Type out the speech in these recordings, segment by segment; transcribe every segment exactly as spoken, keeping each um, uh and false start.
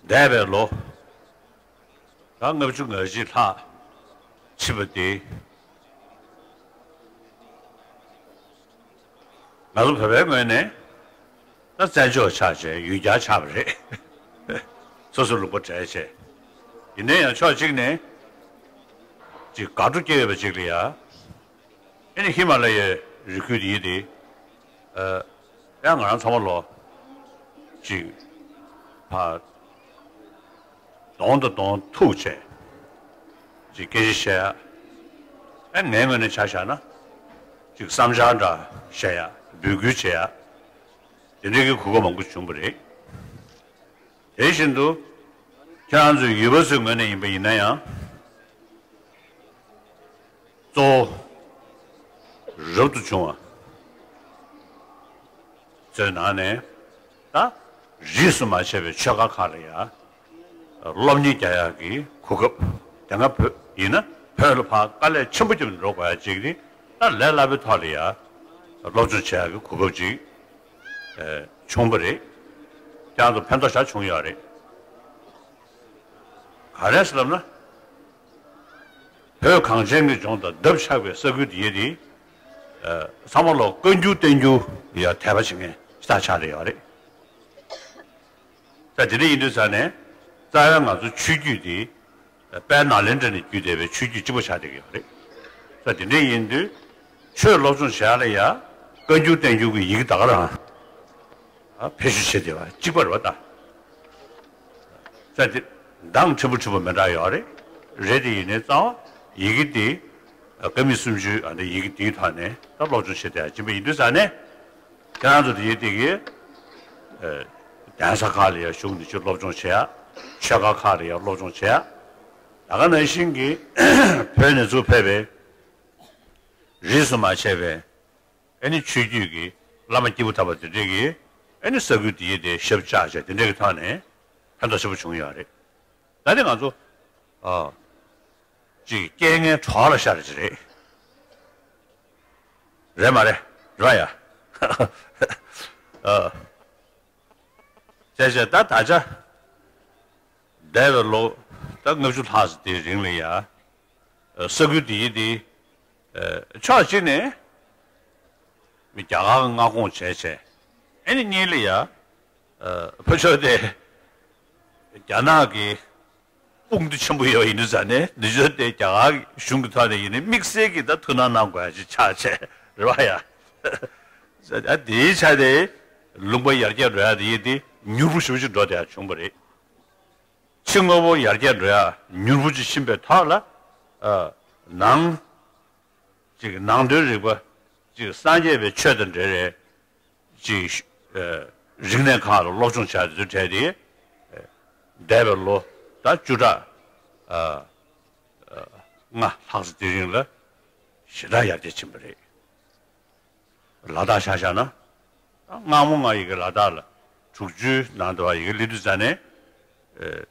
འདས་པའི་ལོ་ད་ལྔ་བཅུ་ང་གཅིག་ལྷག་ཕྱིན་པ་དེ། ང་ཚོ་བོད་པའི་ངོས་ནས་ད་བཙན་བྱོལ་ཆགས་བྱས་ཡུལ་གྱར་ཆགས་པ་རེད། སོ་སོ་ལུང་པ་བྲལ་བྱས། ཡིན་ན་ཡང་ཕྱོགས་གཅིག་ནས་ཅིག་དགའ་སྤྲོ་སྐྱེ་ཡོད་པ་ཅིག་ལ་ཡ། ཨ་ནི་ཧི་མ་ལ་ཡའི་རི་ཁུལ་དེ་ཡིན་ཏེ། ཨ། ཡང་ང་རང་ཚང་མ་ལོ་ཅིག་ཕ། གདོང་དང་གདོང་ཐུག་བྱས་ཅིག་སྐད་ཆ་བཤད་ཡ། ཨ། ངའི་ངོས་ནས་ཆ་བཞག་ན་ཅིག་བསམ་འཆར་འདྲ་བཤད་ཡ། འབོད་སྐུལ་བྱེད་ཡ། དེ་འདྲའི་གི་གོ་སྐབས་མང་པོ་བྱུང་བ་རེད། དེ་བཞིན་དུ་ཁྱེད་རང་ཚོའི་ཡུལ་པ་ཚོའི་ངོས་ནས་ཡིན་པ་ཡིན་ན་ཡང་། གཙོ་བོ་རབ་ཏུ་བྱུང་བ་ཚོའི་ནང་ནས། ད་རིས་སུ་མ་ཆད་པའི་ཆོལ་ཁ་ཁག་ལ་ཡ་སློབ་གཉེར་རྒྱག་ཡག་གི་གོ་སྐབས། དེ་སྔ་བོད་ཡིན་ན་བོད་ལ་ཕར་དཀའ་ལས་ཆེན་པོ་བརྒྱབ་ནས་འགྲོ་དགོས་ཡ་ཅིག་ནི། ད་ལས་སླ་པོའི་ཐོག་ལ་ཡ་སློབ་སྦྱོང་བྱེད་ཡག་གི་གོ་སྐབས་ཅིག་ཨེ་བྱུང་བ་རེད། ཁྱེད་རང་ཚོ་ཕན་ཐོགས་ཞེ་དྲག་བྱུང་ཡོད་རེད། ག་རེ་ཟེར་ལབ་ན། བོད་གངས་ཅན་གྱི་ལྗོངས་དང་འདབས་ཆགས་པའི་ས་ཁུལ་འདི་ཡི་རིགས། ཨ། ཚང་མ་ལོ་བཀའ་འགྱུར་བསྟན་འགྱུར་ཡ་དད་པ་བྱེད་མཁན་ཞེ་དྲག་ཆགས་བསྡད་ཡོད་རེད། ད་དེ་འདྲ་ཡིན་དུས་ཙང་ནས། རྩ་བའི་ང་ཚོ་ཆོས་བརྒྱུད་འདི་དཔལ་ནཱ་ལེནྡྲ་ནས་བརྒྱུད་བསྡད་པའི་ཆོས་བརྒྱུད་གཅིག་པ་ཆགས་བསྡད་ཀྱི་ཡོད་རེད། ད་དེ་འདྲ་ཡིན་དུས་ཆོས་སློབ་སྦྱོང་བྱེད་ཡ་ལ་ཡ་བཀའ་འགྱུར་བསྟན་འགྱུར་གྱི་ཡི་གེ་ད་ག་རང་ཨ་བེད་སྤྱོད་བྱེད་བསྡད་པ་གཅིག་པ་རེད་པ་ད། ས་དེ་གདངས་ཕྲན་བུ་ཕྲན་བུ་མི་འདྲ་ཡོད་རེད། རེད་དེ་ཡིན་ནའི་རྩ་བ་ཡི་གེ་དེ། ཨ། ཀ་མད་སུམ་ཅུའི་ཨ་ནི་ཡི་གེ་དེའི་ཐོག་ནས་ད་སློབ་སྦྱོང་བྱེད་བསྡད་ཡ་ཅིག་པ་ཡིན་དུས་ཙང་ནས། ཁྱེད་རང་ཚོ་དེ་ཡི་དེ་གི། ཨ། གདན་ས་ཁག་ལ་ཡ་ཞུགས་ནས་ཅིག་སློབ་སྦྱོང་བྱེད་ཡ། ཆོས་ཁ་ཁག་ལ་ཡ་སློབ་སྦྱོང་བྱེད་ཡ། ད་ག་ནང་བཞིན་གྱི་བོད་ནས་ཚུར་ཕེབས་པའི་རིས་སུ་མ་ཆད་པའི་ཨ་ནི་ཆོས་བརྒྱུད་ཀྱི་བླ་མ་སྐྱེས་བུ་དམ་པ་དེ་འདྲས་ཀྱིས་ཨ་ནི་ས་ཁུལ་དེ་ཡི་དེ་ཞབས་བཅགས་བྱས་དེ་འདྲས་ཀྱི་ཐོག་ནས་ཕན་ཐོགས་ཆེན་པོ་བྱུང་ཡོད་རེད། ད་ནི་ང་ཚོ། ཨ། ཅིག་རྐྱེན་ངན་གྲོགས་ལ་ཤར་ཅིག་རེད། རེད་མ་རེད། རེད་ཡ། ཨ། བྱས་བྱས་ད་ད་ཆ་འདས་པའི་ལོ་ད་ལྔ་བཅུ་ལྷག་ཙམ་དེའི་རིང་ལ་ཡ། ཨ། ས་ཁུལ་དེ་ཡི་དེ། ཨ། ཕྱོགས་གཅིག་ནས་མི་རྒྱ་གར་གྱི་མངའ་ཁོངས་བྱས་བྱས། ཨ་ནི་གཉིས་ལ་ཡ། ཨ། ཕར་ཕྱོགས་དེ་རྒྱ་ནག་གི་དཔུང་སྡེ་ཆེན་པོ་ཡོད་ཡིན་དུས་ཙང་ནས། འདི་ཕྱོགས་དེ་རྒྱ་གར་གཞུང་གི་ཐོག་ནས་ཡིན་ནའི་དམིགས་བསལ་གྱི་ད་ཐུགས་སྣང་གནང་དགོས་ཡ་ཅིག་ཆགས་བྱས་རེད་པ་ཡ། ཨ། དེའི་ཆ་དེ་ལུང་པ་ཡར་རྒྱས་འགྲོ་ཡ་དེ་ཡི་དེ་མྱུར་པོ་ཞེ་པོ་ཅིག་འགྲོ་བསྡད་ཡ་བྱུང་བ་རེད། ཕྱི་དངོས་པོ་ཡར་རྒྱས་འགྲོ་ཡ་མྱུར་པོ་ཅིག་ཕྱིན་པའི་ཐོག་ལ། ཨ། ནང་ཅིག་ནང་དོན་རིག་པ། ཅིག་སངས་རྒྱས་པའི་ཆོས་དང་འབྲེལ་བའི་ཅིག་ཨ། རིག་གནས་ཁག་ལ་སློབ་སྦྱོང་བྱ་རྒྱུ་གྲས་དེ། ཨ། འདས་པའི་ལོ་ད་བཅུ་ཕྲག་ཨ། ཨ། ལྔ་ལྷག་ཙམ་དེ་རིང་ལ་ཞེ་དྲག་ཡར་རྒྱས་ཕྱིན་པ་རེད། ལ་དྭགས་ཆ་བཞག་ན། སྔ་མོ་ང་ཡི་གེ་ལ་དྭགས་ལ་དྲུག་ཅུའི་ནང་དུ་བ་ཡི་གེ་སླེབས་དུས་ཙང་ནས། ཨ།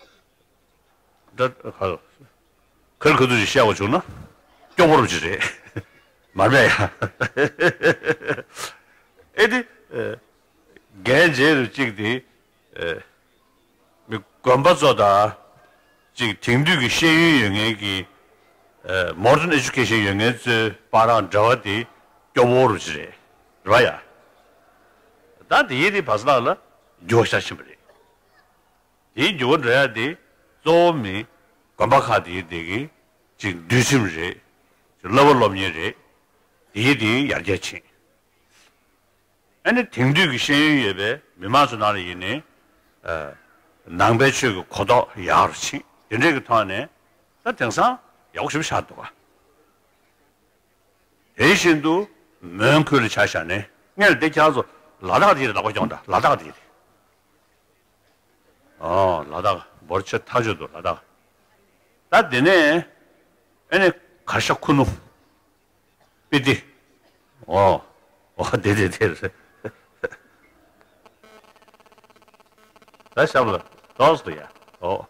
ད་ཁ་ཁ་ཁ་ཐུག་ཅིག་བཤད་དགོས་བྱུང་ན་སྐྱོ་པོ་རུ་ཅིག་རེད། མར་མེད་ཡ། ཨེ་དེ། ཨ། འགན་བྱེད་རུ་གཅིག་དེ། ཨ། མི་དགོན་པ་ཚོ་དང་། གཅིག་དེང་དུས་ཀྱི་ཤེས་ཡོན་ཡོད་མཁན་གྱི། ཨ། མོ་ཌན་ཨེ་ཇུ་ཀེ་ཤན་ཡོད་མཁན་ཚོའི་བར་རང་འབྲེལ་བ་དེ་སྐྱོ་བོ་རུ་ཅིག་རེད། རེད་པ་ཡ། ད་དེ་ཡི་དེ་བར་ལ་ལ་འགྱུར་བ་ཤར་ཕྱིན་པ་རེད། དེའི་འགྱུར་བ་འགྲོ་ཡ་དེ་གཙོ་བོ་མི་དགོན་པ་ཁག་དེ་ཡི་དེ་གི་གཅིག་འདུལ་ཁྲིམས་རེད། བསླབ་པ་སློབ་གཉེར་རེད། དེ་ཡི་དེ་ཡར་རྒྱས་ཕྱིན། ཨ་ནི་དེང་དུས་ཀྱི་ཤེས་ཡོན་ཡོད་པའི་མི་མང་ཚོ་ནང་ལ་ཡིན་ནའི། ཨ། ནང་པའི་ཆོས་ཀྱི་གོ་རྟོགས་ཡག་རུ་ཕྱིན། དེ་འདྲའི་གི་ཐོག་ནས་ད་དེང་སང་ཡག་པོ་ཞེ་པོ་ཆགས་འདུག་ག། དེ་བཞིན་དུ་མོན་ཁུལ་ལ་ཆ་བཞག་ནས། སྔོན་ལ་དེ་ཁྱེད་ཚོ་ལ་དྭགས་དེ་རེད། ལག་པ་རྐྱོང་དང་། ལ་དྭགས་དེ་རེད། ཨོ། ལ་དྭགས་འབོར་ཆེ་ཐག་ཆོད་འདུག། ལ་དྭགས། ད་དེ་ནས་ཨ་ནི་གར་ཞ་ཁུ་ནུ། སྤི་ཏི། ཨོ། ཨོ། དེ་དེ་དེ་རེད། ད་ཤམ་ལ་ཏོག་ཙམ་ཡ། ཨོ།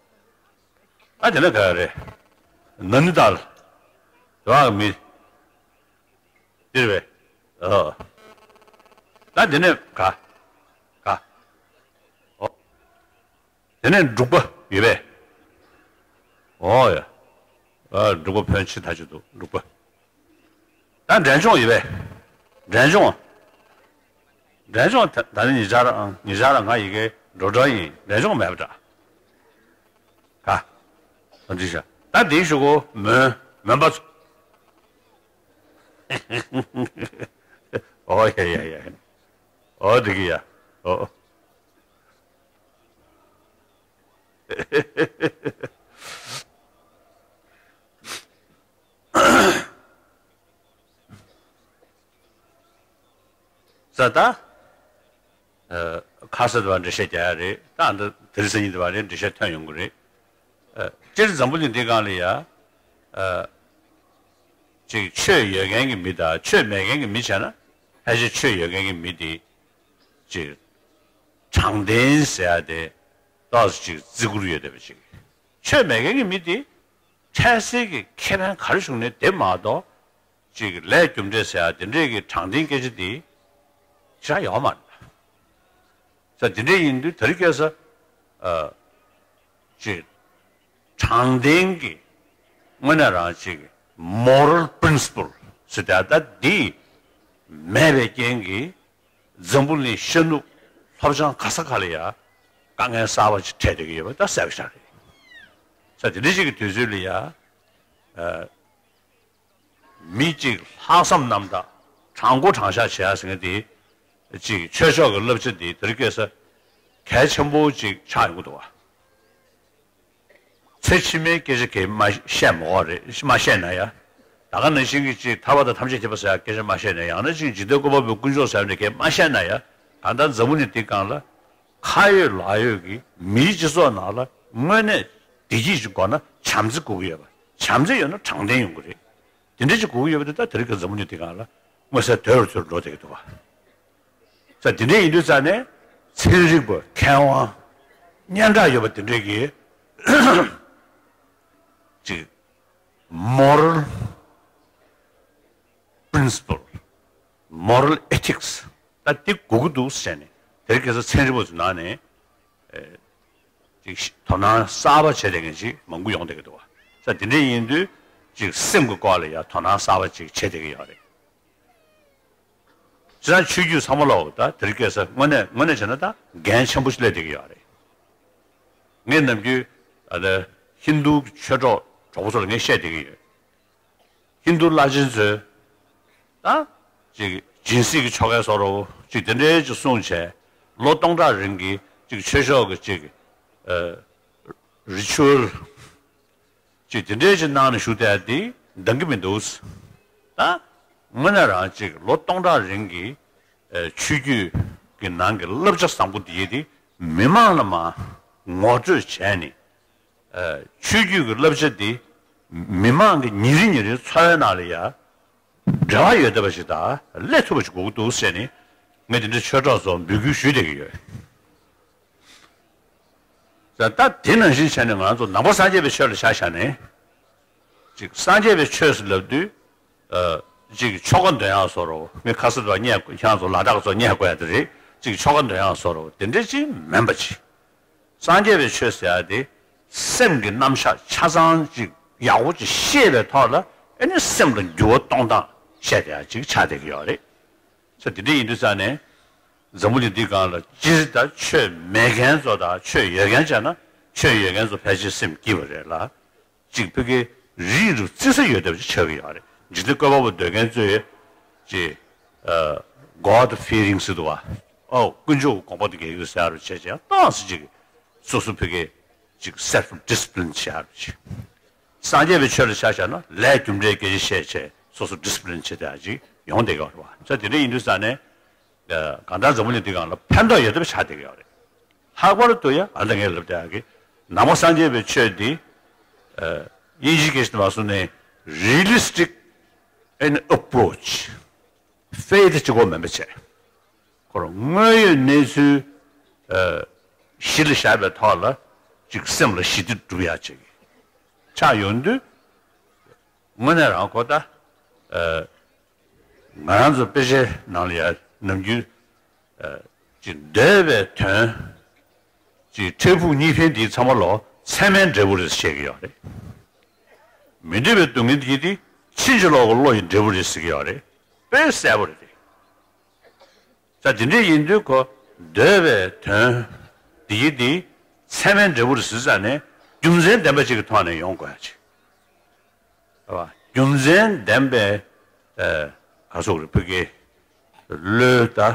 ཨ་དེ་ན་ག་རེ། ན་ནི་དཱལ། དེ་བ་མི། དེ་རེད་པས། ཨོ། ད་དེ་ནས་ག། ག། ཨོ། དེ་ནས་འབྲུག་པ། ཡོད་པས། ཨོ་ཡ། ཨ། འབྲུག་པ་ཕོན་ཆེ་ད་ཅིག་འདུག་འབྲུག་པ། ད་འབྲས་ལྗོངས་ཡོད་པས། འབྲས་ལྗོངས། འབྲས་ལྗོངས་ད་ད་ནི་ཉེ་ཆར་ཨང་ཉེ་ཆར་ང་ཡི་གེ་འགྲོ་གྲོན་ཡིན། འབྲས་ལྗོངས་མེད་པ་འདྲ། ག་ཨ་འདི་བྱ། ད་འདི་ཞུ་གོ་མོན་མོན་པ་ཚོ། ཨོ་ཡ་ཡ་ཡ། ཨོ་འདི་གི་ཡ། ཨོ། ས་ད། ཨ། ཁ་ས་དུ་བ་འགྲེལ་བཤད་རྒྱག་ཡ་རེད། ད་འདི་དེ་རིང་སང་ཉིན་དུ་བ་རེད། འགྲེལ་བཤད་ཐོན་ཡོང་གི་རེད། ཨ། སྤྱིར་འཛམ་བུ་གླིང་འདི་སྒང་ལ་ཡ། ཨ། ཅིག་ཆོས་ཡོད་མཁན་གྱི་མི་དང་ཆོས་མེད་མཁན་གྱི་མི་བྱས་ན། ཕལ་ཆེར་ཆོས་ཡོད་མཁན་གྱི་མི་དེ་ཅིག་དྲང་བདེན་ཟེར་ཡ་དེ་ཏོག་ཙམ་ཅིག་བརྩི་བཀུར་ཡོད་བསྡད་པ་ཅིག་ཆོས་མེད་མཁན་གྱི་མི་དེ་འཕྲལ་སེལ་གྱི་ཁེ་ཕན་ག་རེ་བྱུང་ནའི་དེ་མ་གཏོགས། ཅིག་ལས་རྒྱུ་འབྲས་ཟེར་ཡ་དེ་འདྲས་ཀྱི་དྲང་བདེན་སྐད་ཆ་དེ་ཞེ་དྲག་ཡོད་མ་རེད། ས་དེ་འདྲས་ཡིན་དུས་དེ་རིང་ཁ་སང་། ཨ། ཅིག་དྲང་བདེན་གྱི་དངོས་གནས་རང་ཅིག་moral principle ཟེར་ཡ་ད་འདི་མེད་པའི་རྐྱེན་གྱིས་འཛམ་བུ་གླིང་ཤར་ནུབ་ལྷོ་བྱང་ག་ས་ག་ལ་ཡ་དཀའ་ངལ་གསར་པ་ཅིག་འཕྲད་བསྡད་ཀྱི་ཡོད་པ་ད་གསལ་པོ་ཞིག་རེད། ས་དེ་འདྲས་ཅིག་གི་དུས་ཚོད་ལ་ཡ། ཨ། མི་གཅིག་ལྷག་བསམ་རྣམ་དག་དྲང་པོ་དྲང་བཞག་བྱེད་ཡ་ཟེར་མཁན་དེ་གཅིག་ཆོས་ཕྱོགས་ཀྱི་བསླབ་བྱ་དེ་དེ་རིང་ཁ་སང་གལ་ཆེན་པོ་ཅིག་ཆགས་ཡོང་གི་འདུག་བ། ཚེ་ཕྱི་མའི་སྐད་ཆ་གས་མ་བཤད་མ་དགོས་རེད། མ་བཤད་ན་ཡ། ད་ག་ནང་བཞིན་གྱི་ཅིག་ཐར་པ་དང་ཐམས་ཅད་མཁྱེན་པ་ཟེར་ཡ་སྐད་ཆ་མ་བཤད་ན་ཡ། ཡང་ན་ཅིག་འཇིག་རྟེན་བཀོད་པ་པོའི་དཀོན་མཆོག་ཟེར་ཡ་འདྲ་གས་མ་བཤད་ན་ཡ། གང་ལྟར་འཛམ་བུ་གླིང་འདི་སྒང་ལ་ཁ་ཡོད་ལག་ཡོད་ཀྱི་མིའི་སྤྱི་ཚོགས་ནང་ལ་དངོས་གནས་བདེ་སྐྱིད་ཅིག་དགོས་ན་བྱམས་བརྩེ་དགོས་ཀྱི་ཡོད་པ། བྱམས་བརྩེ་ཡོད་ན་དྲང་བདེན་ཡོང་གི་རེད། དེ་འདྲ་ཅིག་དགོས་ཀྱི་ཡོད་པ་དེ་ད་དེ་རིང་གི་འཛམ་བུ་གླིང་འདི་སྒང་ལ་མངོན་གསལ་དོད་རུ་དོད་རུ་འགྲོ་བསྡད་ཀྱི་འདུག་བ། ས་དེ་འདྲ་ཡིན་དུས་ཙང་ནས་ཚན་རིག་པ་མཁས་དབང་སྙན་གྲགས་ཡོད་པ་དེ་འདྲས་ཀྱིས་ཅིག་moral principle, moral ethics ད་འདི་དགོས་ཀྱི་འདུག་ཟེར་ནས་དེ་རིང་ཁ་སང་ཚན་རིག་པ་ཚོའི་ནང་ནས། ཨེ། ཅིག་དོ་སྣང་གསར་པ་བྱེད་བསྡད་མཁན་ཅིག་མང་པོ་ཡོང་བསྡད་ཀྱི་འདུག་བ། ས་དེ་འདྲ་ཡིན་དུས་ཅིག་སེམས་ཀྱི་སྐོར་ལ་ཡང་དོ་སྣང་གསར་པ་ཅིག་བྱེད་བསྡད་ཀྱི་ཡོད་རེད། ཅི་ལྟར་ཆོས་བརྒྱུད་ཚང་མ་ལོག་ད་དེ་རིང་ཁ་སང་དངོས་གནས་དངོས་གནས་བྱས་ན་ད་འགན་ཆེན་པོ་ཞིག་སླེབས་བསྡད་ཀྱི་ཡོད་རེད། ངས་ནམ་རྒྱུན་ཨ་ད་ཧིན་རྡུ་ཆོས་གྲོགས་གྲོགས་པོ་ཚོ་ལ་ངས་བཤད་བསྡད་ཀྱི་ཡོད། ཧིན་རྡུ་བླ་ཆེན་ཚོས་ད་ཅིག་སྦྱིན་སྲེག་གི་ཆོ་གའི་བཟོ་འདྲ་ཅིག་དེ་འདྲའི་ཅིག་གསུངས་བྱས་ལོ་སྟོང་ཕྲག་རིང་གི་ཅིག་ཆོས་ཕྱོགས་ཀྱི་ཅིག་ཨ་རི་ཆུ་ཨལ་ཅིག་དེ་འདྲའི་ཅིག་གནང་ནས་བཞུགས་བསྡད་དེ་འདང་གི་མི་འདུག་ད་དངོས་གནས་རང་ཅིག་ལོ་སྟོང་ཕྲག་རིང་གི་ཨ་ཆོས་བརྒྱུད་ཀྱི་ནང་གི་བསླབ་བྱ་བཟང་པོ་དེ་དེ་མི་མང་ལ་མར་ངོ་སྤྲོད་བྱས་ནས། ཨ། ཆོས་བརྒྱུད་ཀྱི་བསླབ་བྱ་འདི་མི་མང་གི་ཉིན་རེ་ཉིན་རེའི་འཚོ་བའི་ནང་ལ་ཡང་འབྲེལ་བ་ཡོད་བསྡད་པ་ཞིག་དང་སླེབས་ཐུབ་པ་ཞིག་དགོས་ཀྱི་འདུག་ཟེར་ནས་ངས་དེ་འདྲའི་ཆོས་གྲོགས་ཚོར་འབོད་སྐུལ་ཞུས་བསྡད་ཀྱི་ཡོད། ད་ད་དེ་ནང་བཞིན་བྱས་ནས་ང་ཚོ་ནང་པ་སངས་རྒྱས་པའི་ཆོས་ལ་ཆ་བཞག་ནས་ཅིག་སངས་རྒྱས་པའི་ཆོས་སུ་ལབ་དུས། ཨ། ཅིག་ཆོ་ག་འདོན་ཡག་བཟོ་འདྲ་ངས་ཁ་སང་དུ་བརྙན་ཁྱེད་རང་ཚོ་ལ་དྭགས་ཚོ་བརྙན་བཀོད་ཡག་དེ་རེད། ཅིག་ཆོ་ག་འདོན་ཡག་བཟོ་འདྲ་དེ་འདྲ་ཅིག་མིན་པ་ཅིག་སངས་རྒྱས་པའི་ཆོས་ཟེར་ཡ་དེ་སེམས་ཀྱི་རྣམ་གཞག་ཆ་ཚང་ཅིག་ཡག་པོ་ཅིག་ཤེས་པའི་ཐོག་ལ་ཨེ་ནི་སེམས་ལ་འགྱུར་བ་གཏོང་སྟངས་བཤད་བསྡད་ཡ་ཅིག་ཆགས་བསྡད་ཀྱི་ཡོད་རེད། ས་དེ་འདྲ་ཡིན་དུས་ཙང་ནས་འཛམ་བུ་གླིང་འདིའི་སྒང་ལ་སྤྱིར་ད་ཆོས་མེད་མཁན་ཚོ་དང་ཆོས་ཡོད་མཁན་བྱས་ན་ཆོས་ཡོད་མཁན་ཚོ་ཕལ་ཆེར་སེམས་སྐྱིད་པ་རེད་ལ། ཅིག་ཕ་གི་རིགས་རུས་བརྩི་ས་ཡོད་བསྡད་པ་ཅིག་ཆགས་ཀྱི་ཡོད་རེད། འཇིག་རྟེན་བཀོད་པ་པོ་འདོད་མཁན་ཚོས་ཅིག་ཨ། God fearing ཟེར་འདུག་བ། ཨོ་དཀོན་མཆོག་གི་དགོངས་པ་དེ་འགལ་གྱི་ཟེར་ཡ་རུ་བྱས་ཅིག་ཏོག་ཙམ་ཅིག་སོ་སོ་ཕ་གི་ཅིག་self discipline བྱེད་ཡ་རུ་ཅིག་སངས་རྒྱས་པའི་ཆོས་ལ་ཆ་བཞག་ན་ལས་རྒྱུ་འབྲས་སྐད་ཆ་བཤད་བྱས་སོ་སོ་discipline བྱེད་བསྡད་ཡ་ཅིག་ཡོང་བསྡད་ཀྱི་ཡོད་རེད་བ། ས་དེ་འདྲ་ཡིན་དུས་ཙང་ནས། གང་ལྟར་འཛམ་བུ་གླིང་འདི་སྒང་ལ་ཕན་ཐོགས་ཡོད་ཐབས་ཆགས་བསྡད་ཀྱི་ཡོད་རེད། ལྷག་པར་དུ་ཡང་ཨ་ད་ངས་ལབ་བསྡད་ཡག་གི་ནང་པ་སངས་རྒྱས་པའི་ཆོས་འདི། ཨ། དབྱིན་ཇིའི་སྐད་ཆ་དུ་མ་སོང་ནས་realistic an approach, faith གཅིག་པོ་མིན་པ་བྱས། ཁོ་རང་དངོས་ཡོད་གནས་ཚུལ། ཨ། གཞི་ལ་བཞག་པའི་ཐོག་ལ་ཅིག་སེམས་ལ་ཞི་བདེ་སྒྲུབ་ཡག་ཅིག་ཆགས་ཡོང་དུས། དངོས་གནས་རང་ཁོ་ད། ཨ། ང་རང་ཚོ་དཔེ་ཆའི་ནང་ལ་ཡང་ནམ་རྒྱུན། ཨ། ཅིག་འདོད་པའི་དོན། ཅིག་འཕྲལ་ཕུགས་གཉིས་ཕན་འདི་ཚང་མ་ལོ་ ཚད་མའི་འབྲས་བུ་རེད་ཟེར་བཤད་ཀྱི་ཡོད་རེད། མི་འདོད་པའི་སྡུག་བསྔལ་དེ་དེ་ཕྱིན་ཅི་ལོག་གི་བློ་ཡི་འབྲས་བུ་རེད་ཟེར་གྱི་ཡོད་རེད། དཔེ་གསལ་པོ་རེད་དེ། ད་དེ་འདྲ་ཡིན་དུས་ཁོ་འདོད་པའི་དོན་དེ་ཡི་དེ་ཚད་མའི་འབྲས་བུ་རེད་ཟེར་ཙང་ནས་རྒྱུ་མཚན་ལྡན་པ་ཅིག་གི་ཐོག་ནས་ཡོང་དགོས་ཡ་ཅིག་རེད་བ། རྒྱུ་མཚན་ལྡན་པའི་ཨ་ག་སོགས་རེད་ཕ་གི་བློའི་ད་ཨ་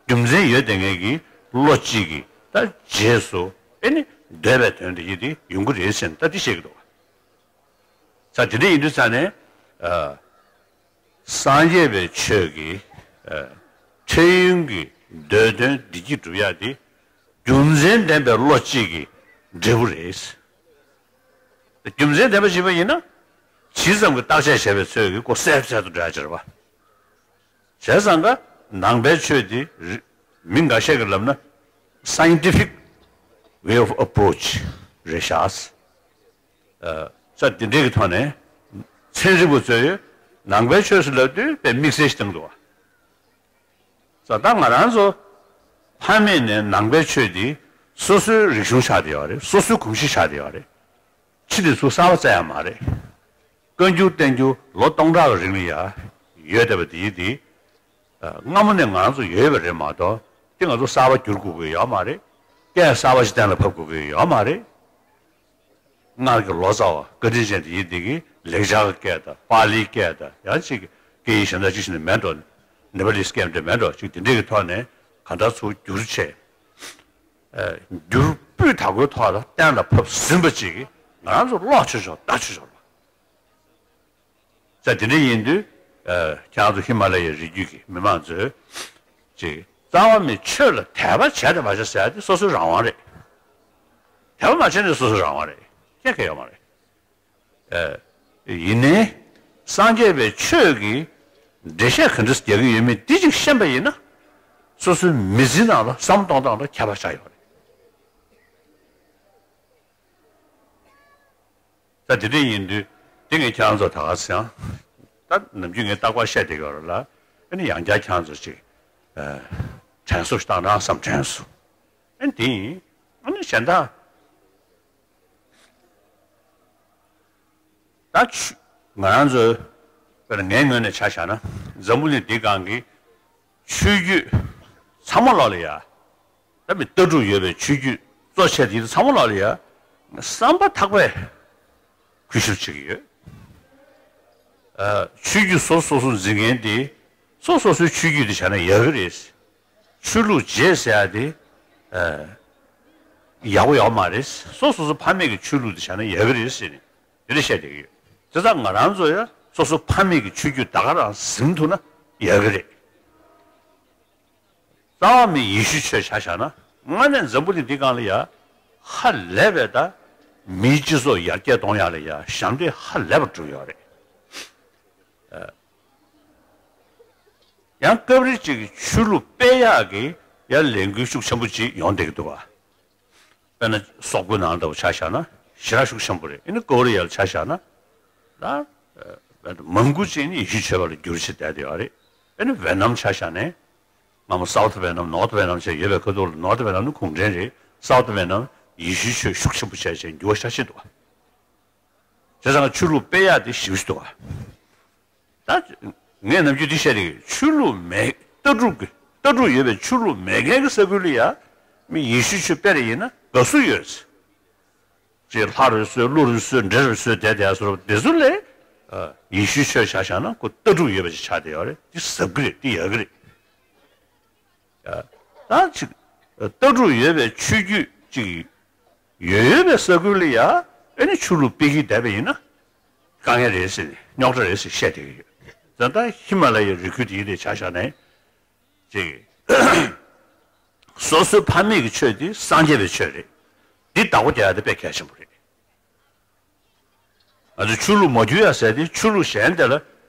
རྒྱུ་མཚན་ཡོད་དེ་ངེས་ཀྱི་བློ་གཅིག་གིས་ད་རྗེས་སུ་ཨེ་ནི་འདོད་པའི་དོན་དེ་ཡི་དེ་ཡོང་གི་རེད་ཟེར་ནས་ད་དེ་བཤད་ཀྱི་འདུག་ས་དེ་འདྲ་ཡིན་དུས་ས་ནས་ཨ་སངས་རྒྱས་པའི་ཆོས་ཀྱི་ཨ་ཕྲན་ཡོན་གྱི་འདོད་དོན་བདེ་སྐྱིད་སྒྲུབ་ཡག་དེ་རྒྱུ་མཚན་ལྡན་པའི་བློ་གཅིག་གི་འབྲས་བུ་རེད། རྒྱུ་མཚན་ལྡན་པ་ཞིག་པ་ཡིན་ན། ཇི་ཙམ་གྱི་བརྟག་དཔྱད་བྱས་པའི་ཚོད་ཀྱིས་ཁོ་གསལ་གསལ་དུ་འགྲོ་ཡ་ཅིག་རེད་པ། བྱས་ཙང་ཀ་ནང་པའི་ཆོས་འདི་རི་མི་འགའ་ཤས་ཀྱིས་ལབ་ན་scientific way of approach རེད་ཤག་ས་འདི་འདྲའི་གི་ཐོག་ནས་ཚན་རིག་པ་ཚོས་ནང་པའི་ཆོས་སུ་ལབ་དུས་དཔེ་དམིགས་བསལ་ཞིག་བཏང་འདུག་བ། ས་ད་ང་རང་ཚོ་ཕ་མེས་ནས་ནང་པའི་ཆོས་འདི་སོ་སོའི་རིག་གཞུང་ཆགས་བསྡད་ཡོད་རེད། སོ་སོའི་གོམས་གཤིས་ཆགས་བསྡད་ཡོད་རེད། ཕྱི་དེ་ཚུར་གསར་པ་བཙལ་ཡ་མ་རེད། བཀའ་འགྱུར་བསྟན་འགྱུར་ལོ་སྟོང་ཕྲག་གི་རིང་ལ་ཡ་ཡོད་བསྡད་པ་དེ་ཡིན་དེ། སྔ་མོ་ནས་ང་རང་ཚོ་ཡོད་པ་རེད་མ་གཏོགས་དེ་ང་ཚོ་གསར་པ་བསྒྱུར་དགོས་ཀྱི་ཡོད་མ་རེད། སྐད་གསར་པ་ཞིག་གཏན་ལ་ཕབ་དགོས་ཀྱི་ཡོད་མ་རེད། སྔར་གྱི་ལོ་ཙཱ་བ་བཀའ་དྲིན་ཅན་དེ་ཡིན་དེ་གིས་ལེགས་སྦྱར་གྱི་སྐད་དང་པཱ་ལིའི་སྐད་དང་ཡང་ཅིག་སྐད་ཡིག་གཞན་དག་ཅིག་ཞིག་ནས་མེད་འགྲོ། ནེ་པ་ལིས་སྐད་འདྲ་མེད་འགྲོ་ཅིག་དེ་འདྲའི་གི་ཐོག་ནས་ག་འདྲ་ཚུར་བསྒྱུར་བྱས། འགྱུར་སྤུས་དག་པོའི་ཐོག་ལ་གཏན་ལ་ཕབ་ཟིན་པ་ཅིག་གིས་ང་རང་ཚོ་ཀློག་ཆོག་ཆོག་ལྟ་ཆོག་ཆོག་རེད། ས་དེ་འདྲ་ཡིན་དུས་ཁྱེད་རང་ཚོ་ཧི་མ་ལ་ཡའི་རི་རྒྱུད་ཀྱི་མི་མང་ཚོས་ཅིག་རྩ་བ་མི་ཆོས་ལ་དད་པ་བྱས་དང་མ་བྱས་ཟེར་ཡ་དེ་སོ་སོའི་རང་དབང་རེད། དད་པ་མ་བྱས་ནས་སོ་སོའི་རང་དབང་རེད། ཁྱད་ཁྱད་ཡོད་མ་རེད། ཡིན་ནའི། སངས་རྒྱས་པའི་ཆོས་ཀྱི་འགྲེལ་བཤད་ག་འདྲ་རྒྱག་གི་ཡོད་མེད་འདི་ཅིག་ཤེས་པ་ཡིན་ན། སོ་སོའི་མི་ཚེ་ནང་ལ་བསམ་བློ་གཏོང་སྟངས་ལ་ཁྱད་པར་ཆགས་ཡོད་རེད། ད་དེ་འདྲ་ཡིན་དུས་དེ་ངས་ཁྱེད་རང་ཚོ་ད་ག་ཚང་ད་ནམ་རྒྱུན་ངས་རྟག་པར་བཤད་བསྡད་ཡོད་རེད་ལ། ཨ་ནི་ཡང་བསྐྱར་ཁྱེད་རང་ཚོ་ཅིག་དྲན་གསོ་ཞིག་བཏང་རང་བསམ་དྲན་གསོ། ཨ་ནི་དེ་ཡིན། ཨ་ནི་གཞན་དག་ད་ཆུ་ང་རང་ཚོའི་དཔེར་ན་ངའི་ངོས་ནས་ཆ་བཞག་ན་འཛམ་བུ་གླིང་འདི་སྒང་གི་ཆོས་བརྒྱུད་ཚང་མ་ལོག་ལ་ཡ། ད་མི་ལྟ་གྲུབ་ཡོད་པའི་ཆོས་བརྒྱུད་གཙོ་ཆེ་དེ་ཚང་མ་ལོག་ལ་ཡ། བསམ་པ་ཐག་པས་གུས་ཞབས་བྱེད་ཀྱི་ཡོད། ཆོས་བརྒྱུད་སོ་སོ་སོ་འཛིན་མཁན་དེ་སོ་སོ་སོའི་ཆོས་བརྒྱུད་དེ་བྱས་ན་ཡག་གི་རེད། ཆོས་ལུགས་བརྗེ་ཟེར་ཡ་དེ་ཡག་པོ་ཡོད་མ་རེད། སོ་སོ་སོ་ཕ་མེས་ཀྱི་ཆོས་ལུགས་དེ་བྱས་ན་ཡག་གི་རེད་ཟེར་ནས་དེ་འདྲ་བཤད་བསྡད་ཀྱི་ཡོད། དེ་ཙང་ང་རང་ཚོ་ཡང་སོ་སོ་ཕ་མེས་ཀྱི་ཆོས་བརྒྱུད་ད་ག་རང་ཟིན་ཐུབ་ན་ཡག་གི་རེད། རྩ་བ་མི་ཡེ་ཤུའི་ཆོས་ཆ་བཞག་ན་དངོས་གནས་འཛམ་བུ་གླིང་འདི་སྒང་ལ་ཡ་ཧ་ལས་པའི་ད་མིའི་སྤྱི་ཚོགས་ཡར་རྒྱས་གཏོང་ཡག་ལ་ཡ་ཞབས་འདེགས་ཧ་ལས་པ་བསྒྲུབས་ཡོད་རེད། ཡང་སྐབས་རེ་གཅིག་གི་ཆོས་ལུགས་སྤེལ་ཡག་གི་ཡང་ལས་འགུལ་ཤུགས་ཆེན་པོ་ཅིག་ཡོང་བསྡད་ཀྱི་འདུག་བ། དཔེར་ན་སོག་པོའི་ནང་ལྟ་བུ་ཆ་བཞག་ན་ཞེ་དྲག་ཤུགས་ཆེན་པོ་རེད། ཨ་ནི་ཀོ་རི་ཡ་ལ་ཆ་བཞག་ན་ད་མང་པོ་ཅིག་ནི་ཡེ་ཤུའི་ཆོས་པ་ལ་འགྱུར་བྱེད་བསྡད་ཡོད་རེད། ཨ་ནི་ཝེ་ནམ་ཆ་བཞག་ནས་སྔ་མོ་སའུ་ཐི་ཝེ་ནམ་ནོར་ཐི་ཝེ་ནམ་བྱས་ཡོད་པའི་ཁ་ཐུག་ལ་ནོར་ཐི་ཝེ་ནམ་ནི་གུང་ཁྲན་རེད། སའུ་ཐི་ཝེ་ནམ་ཡེ་ཤུའི་ཆོས་ཤུགས་ཆེན་པོ་བྱས་བྱས་འགྱུར་བ་ཤ་ཆེ་འདུག་བ། བྱས་ཙང་ཆོས་ལུགས་སྤེལ་ཡག་དེ་ཞེ་པོ་ཅིག་འདུག་བ། ད་ངས་ནམ་རྒྱུན་འདི་བཤད་དེ་ཆོས་ལུགས་མེད་ལྟ་གྲུབ་ཀྱི་ལྟ་གྲུབ་ཡོད་པའི་ཆོས་ལུགས་མེད་མཁན་གྱི་ས་ཁུལ་ལ་ཡ་མི་ཡེ་ཤུའི་ཆོས་སྤེལ་རེ་ཡིན་ན་དགའ་བསུ་ཡོད། ཅེས་ལྷ་རུ་གསོལ་ཀླུ་རུ་གསོལ་འདྲེ་རུ་གསོལ་བསྡད་དེ་སོགས་དེ་ཚོ་ལས་ཡེ་ཤུའི་ཆོས་ཆ་བཞག་ན་ཁོ་ལྟ་གྲུབ་ཡོད་པ་ཞིག་ཆགས་བསྡད་ཡོད་རེད། འདི་ཟབ་གི་རེད། འདི་ཡག་གི་རེད། ད་ཅིག་ལྟ་གྲུབ་ཡོད་པའི་ཆོས་བརྒྱུད་ཅིག་ཡོད་ཡོད་པའི་ས་ཁུལ་ལ་ཡ་ཨེ་ནི་ཆོས་ལུགས་སྤེལ་གྱི་བསྡད་པ་ཡིན་ན་དཀའ་ངལ་རེད་ཟེར་ནས་རྙོག་དྲ་རེད་ཟེར་བཤད་བསྡད་ཀྱི་ཡོད། ད་ལྟ་ཧི་མ་ལ་ཡའི་རི་ཁུལ་དེ་ཡི་དེ་ཆ་བཞག་ནས་ཅིག་སོ་སོའི་ཕ་མེས་ཀྱི་ཆོས་དེ་སངས་རྒྱས་པའི་ཆོས་རེད། འདི་བདག་པོ་རྒྱག་ཡ་དེ་དཔེ་གལ་ཆེན་པོ་རེད། ང་ཚོས་ཆོས་ལུགས་མ་བསྒྱུར་ཡ་ཟེར་ཏེ་ཆོས་ལུགས་གཞན་དེ་ལ་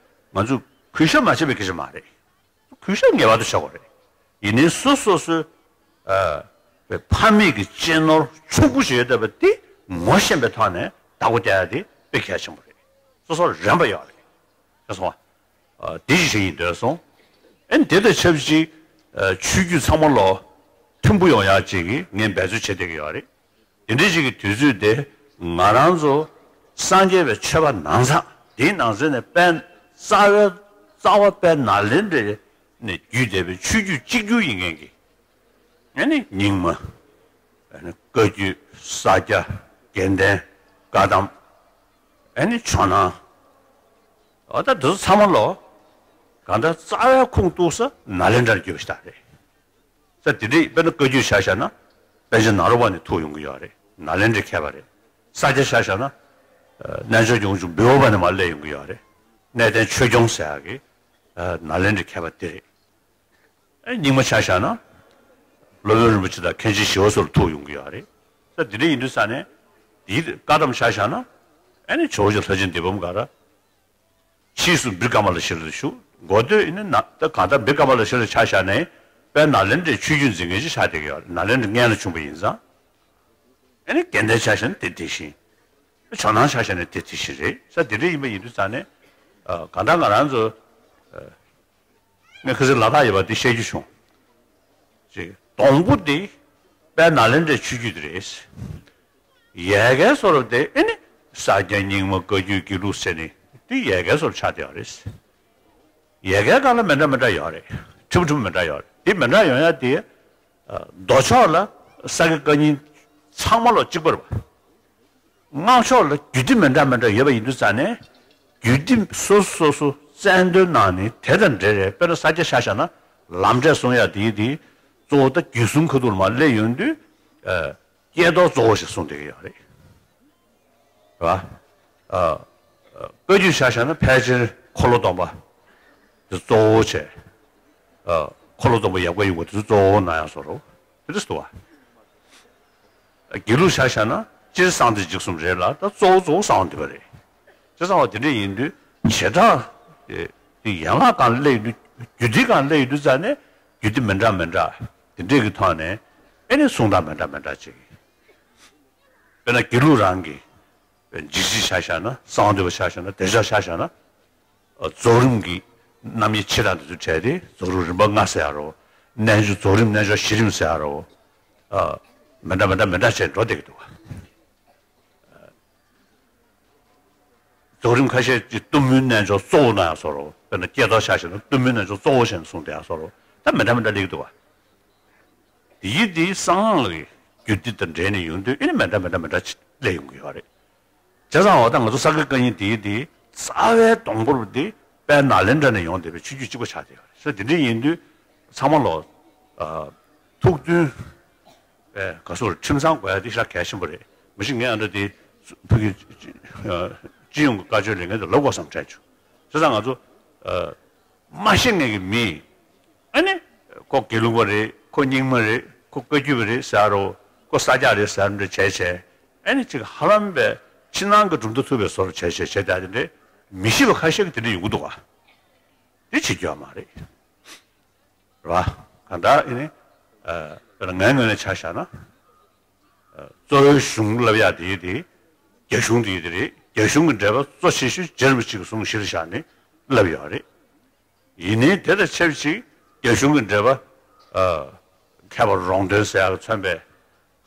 ང་ཚོས་གུས་ཞབས་མ་བྱས་པའི་སྐད་ཆ་མ་རེད། གུས་ཞབས་ངེས་པར་དུ་བྱ་དགོས་རེད། ཡིན་ནའི་སོ་སོ་སོའི་ཨ་ཕ་མེས་ཀྱི་གཅེས་ནོར་ཕྱུག་པོ་ཞིག་ཡོད་བསྡད་པ་དེ་ངོ་ཤེས་པའི་ཐོག་ནས་བདག་པོ་རྒྱག་ཡ་དེ་དཔེ་གལ་ཆེན་པོ་རེད། སོ་སོར་རན་པ་ཡོད་རེད། ཤེས་སོང་ཨ། དེ་ཞིག་བྱེད་ཡིན་འདོད་སོང་། ཨེ་དེ་དང་ཆབས་ཅིག་ཆོས་བརྒྱུད་ཚང་མ་ལོ་མཐུན་པོ་ཡོང་ཡ་ཅིག་གི་ངས་འབད་རྩོལ་བྱེད་བསྡད་ཀྱི་ཡོད་རེད། དེ་འདྲ་ཞིག་གི་དུས་ཚོད་དེ་ང་རང་ཚོ་སངས་རྒྱས་པའི་ཆོས་པ་ནང་ཚང་དེའི་ནང་ཚན་ནས་དཔལ་རྩ་བའི་རྩ་བ་དཔལ་ནཱ་ལེནྡྲའི་ནས་བརྒྱུད་བསྡད་པའི་ཆོས་བརྒྱུད་གཅིག་གྱུར་ཡིན་མཁན་གྱི་ཨ་ནི་རྙིང་མ། ཨ་ནི་བཀའ་བརྒྱུད། ས་སྐྱ། དགེ་ལྡན། བཀའ་གདམས། ཨ་ནི་ཇོ་ནང་། འོ་ད་འདི་ཚོ་ཚང་མ་ལོ། གང་ལྟར་རྩ་བའི་ཁུངས་གཏུགས་ས་ནཱ་ལེནྡྲར་གྱུར་པ་ཞིག་རེད། ས་དེ་འདྲའི་དཔེར་ན་བཀའ་བརྒྱུད་ཆ་བཞག་ན། པཎ་ཆེན་ནཱ་རོ་པ་ནས་ཐུག་ཡོང་གི་ཡོད་རེད། ནཱ་ལེནྡྲའི་མཁས་པ་རེད། ས་སྐྱ་ཆ་བཞག་ན། རྣལ་འབྱོར་ཡོངས་སུ་འབུལ་བ་པ་ནས་མར་སླེབས་ཡོང་གི་ཡོད་རེད། གནས་བརྟན་ཆོས་སྐྱོང་ཟེར་ཡག་གི་ནཱ་ལེནྡྲའི་མཁས་པ་དེ་རེད། ཨེ་རྙིང་མ་ཆ་བཞག་ན། སློབ་དཔོན་རིན་པོ་ཆེ་དང་མཁན་ཆེན་ཞི་བ་འཚོ་ལ་ཐུག་ཡོང་གི་ཡོད་རེད། ས་དེ་འདྲ་ཡིན་དུས་ས་ནས། དེའི་བཀའ་གདམས་ཆ་བཞག་ན། ཨ་ནི་ཇོ་བོ་རྗེ་ལྷ་ཆེན་འདི་བུམ་ག་ར། ཕྱིས་སུ་བི་ཀ་མ་ལ་ཤཱི་ལ་དུ་བཞུགས། འགོ་སྟོད་ཡིན་ན་ད་གང་ལྟར་བི་ཀ་མ་ལ་ཤཱི་ལ་ཆ་བཞག་ནས་དཔལ་ནཱ་ལེནྡྲའི་ཆོས་བརྒྱུད་འཛིན་མཁན་ཅིག་ཆགས་བསྡད་ཀྱི་ཡོད་རེད། ནཱ་ལེནྡྲ་སྔོན་ལ་བྱུང་བ་ཡིན་ཙང་། ཨ་ནི་དགེ་ལྡན་ཆ་བཞག་ན་དེ་དེ་བཞིན། ཇོ་ནང་ཆ་བཞག་ན་དེ་དེ་བཞིན་རེད། ས་དེ་འདྲ་ཡིན་པ་ཡིན་དུས་ཙང་ནས། གང་ལྟར་ང་རང་ཚོ། ངས་ཁ་སང་ལ་དྭགས་ཡོད་པ་འདི་བཤད་རྒྱུ་བྱུང་། ཅིག་སྡོང་པོ་འདི་དཔལ་ནཱ་ལེནྡྲའི་ཆོས་བརྒྱུད་དེ་རེད། ཡལ་གའི་བཟོ་འདྲ་དེ་ཨེ་ནི་ས་སྐྱ་རྙིང་མ་བཀའ་བརྒྱུད་དགེ་ལུགས་ཟེར་ནས་འདི་ཡལ་གའི་བཟོ་འདྲ་ཆགས་བསྡད་ཡོད་རེད། ཡལ་གའི་སྒང་ལ་མི་འདྲ་མི་འདྲ་ཡོད་རེད། ཕྲ་མོ་ཕྲ་མོ་མི་འདྲ་ཡོད་རེད། འདི་མི་འདྲ་ཡོང་ཡ་དེ། མདོ་ཕྱོགས་ལ་ས་དགེ་བཀའ་རྙིང་ཚང་མ་ལོ་གཅིག་པ་རེད་པ། སྔགས་ཕྱོགས་ལ་རྒྱུད་སྡེ་མི་འདྲ་མི་འདྲ་ཡོད་པ་ཡིན་དུས་ཙང་ནས། རྒྱུད་སྡེ་སོ་སོ་སོ་སོ་རྩལ་འདོན་གནང་ནས་དེ་དང་འབྲེལ་བའི་དཔེར་ན་ས་སྐྱ་ཆ་བཞག་ན་ལམ་འབྲས་གསུང་ཡག་དེའི་དེ་གཙོ་བོ་ད་རྒྱུད་གསུམ་ཁ་ཐུག་ལ་མར་སླེབས་ཡོང་དུས། ཨ། བསྐྱེད་རྫོགས་གཙོ་བོ་ཞིག་གསུངས་བསྡད་ཀྱི་ཡོད་རེད། རེད་པ། ཨ། བཀའ་བརྒྱུད་ཆ་བཞག་ན་ཕལ་ཆེར་འཁོར་ལོ་སྡོམ་པ་དེ་གཙོ་བོ་བྱས། ཨ། འཁོར་ལོ་སྡོམ་པ་ཡབ་བཀའ་ཡུམ་བཀའ་དེ་ཚོ་གཙོ་བོ་གནང་ཡག་བཟོ་འདྲ་དེ་འདྲ་ཞིག་འདུག་པ། དགེ་ལུགས་ཆ་བཞག་ན་སྤྱིར་གསང་བདེ་འཇིགས་གསུམ་རེད་ལ་ད་གཙོ་བོ་གཙོ་བོ་གསང་བ་འདུས་པ་རེད། བྱས་ཙང་བ་དེ་འདྲ་ཡིན་དུས་བྱེ་བྲག་དེ་ཡན་ལག་སྒང་སླེབས་ཡོང་དུས་རྒྱུད་སྡེ་སྒང་སླེབས་ཡོང་དུས་ཙང་ནས་རྒྱུད་སྡེ་མི་འདྲ་མི་འདྲ་དེ་འདྲས་ཀྱི་ཐོག་ནས་ཨེ་ནི་གསུང་སྟངས་མི་འདྲ་མི་འདྲ་ཅིག་དཔེར་ན་དགེ་ལུགས་རང་གི་འཇིགས་བྱེད་ཆ་བཞག་ན་གསང་བ་འདུས་པ་ཆ་བཞག་ན་བདེ་མཆོག་ཆ་བཞག་ན། རྫོགས་རིམ་གྱི་རྣམ་དབྱེ་ཕྱེ་སྟངས་དེ་ཚོ་བྲལ་ཏེ་རྫོགས་རིམ་རིམ་པ་ལྔ་ཟེར་ཡ་རོ། རྣལ་འབྱོར་རྫོགས་རིམ་རྣལ་འབྱོར་བཞི་རིམ་ཟེར་ཡ་རོ། ཨ། མི་འདྲ་མི་འདྲ་མི་འདྲ་བྱས་འགྲོ་བསྡད་ཀྱི་འདུག་པ། རྫོགས་རིམ་ཁ་ཤས་ཀྱིས་གཏུམ་མོའི་རྣལ་འབྱོར་གཙོ་བོ་གནང་ཡ་བཟོ་འདྲ། དཔེར་ན་བསྐྱེད་རྫོགས་ཆ་བཞག་ན་གཏུམ་མོའི་རྣལ་འབྱོར་གཙོ་བོ་བྱས་ནས་གསུངས་བསྡད་ཡ་བཟོ་འདྲ། ད་མི་འདྲ་མི་འདྲ་སླེབས་ཀྱི་འདུག་པ། དེ་ཡི་དེའི་གསང་སྔགས་ཀྱི་རྒྱུད་སྡེ་དང་འབྲེལ་ནས་ཡོང་དུས་ཨེ་ནི་མི་འདྲ་མི་འདྲ་མི་འདྲ་ཅིག་སླེབས་ཡོང་གི་ཡོད་རེད། བྱས་ཙང་འོ་ད་ང་ཚོ་ས་དགེ་བཀའ་རྙིང་དེ་ཡི་དེའི་རྩ་བའི་སྡོང་པོ་དེ་དཔལ་ནཱ་ལེནྡྲ་ནས་ཡོང་བསྡད་པའི་ཆོས་བརྒྱུད་གཅིག་པ་ཆགས་བསྡད་ཡོད་རེད། ས་དེ་འདྲ་ཡིན་དུས་ཚང་མ་ལོ། ཨ། ཐུགས་མཐུན། ཨེ། ག་ཚོད་ཁྲིམས་གཙང་དགོས་ཡ་དེ་ཞེ་དྲག་གལ་ཆེན་པོ་རེད། མི་ཤེས་ངས་ཨ་འདྲ་དེ་བོད་ཀྱི་སྤྱི་ཡོངས་ཀྱི་བཀའ་ཆོས་ལས་འགན་དེ་ལབ་དགོས་བསམ་དྲན་བྱུང་། བྱས་ཙང་ང་ཚོ། ཨ། མ་ཤེས་མཁན་གྱི་མི། ཨ་ནི། ཁོ་དགེ་ལུགས་པ་རེད། ཁོ་རྙིང་མ་རེད། ཁོ་བཀའ་བརྒྱུད་པ་རེད་ཟེར་རོ། ཁོ་ས་སྐྱ་རེད་ཟེར་འདྲ་བྱས་བྱས། ཨ་ནི་ཅིག་ཧ་ལམ་པའི་ཕྱི་ནང་གི་གྲུབ་མཐའ་ཐུབ་པའི་བཟོ་འདྲ་བྱས་བྱས་བྱས་ཏེ་ཨ་དེ་འདྲས་མི་ཤེས་པ་ཁ་ཤས་ཀྱི་དེ་འདྲ་ཡོང་གི་འདུག་ག་དེ་བྱེད་རྒྱུ་ཡོད་མ་རེད། རེད་པ། གང་ལྟར་ཨ་ནི། ཨ། དཔེར་ན་ངའི་ངོས་ནས་ཆ་བཞག་ན། གཙོ་བོའི་གཞུང་ལབ་ཡག་དེ་ཡི་དེ། རྒྱ་གཞུང་དེ་ཡི་དེ་རེད། རྒྱ་གཞུང་གི་འགྲེལ་པ་གཙོ་ཆེ་ཤོས་རྗེ་རིན་པོ་ཆེ་གི་གསུང་གཞིར་བཞག་ནས་ལབ་ཡོད་རེད། ཡིན་ནའི་དེ་དང་ཆབས་ཅིག་རྒྱ་གཞུང་གི་འགྲེལ་པ། ཨ། མཁས་པ་རོང་སྟོན་ཟེར་ཡག་གིས་མཚོན་པའི་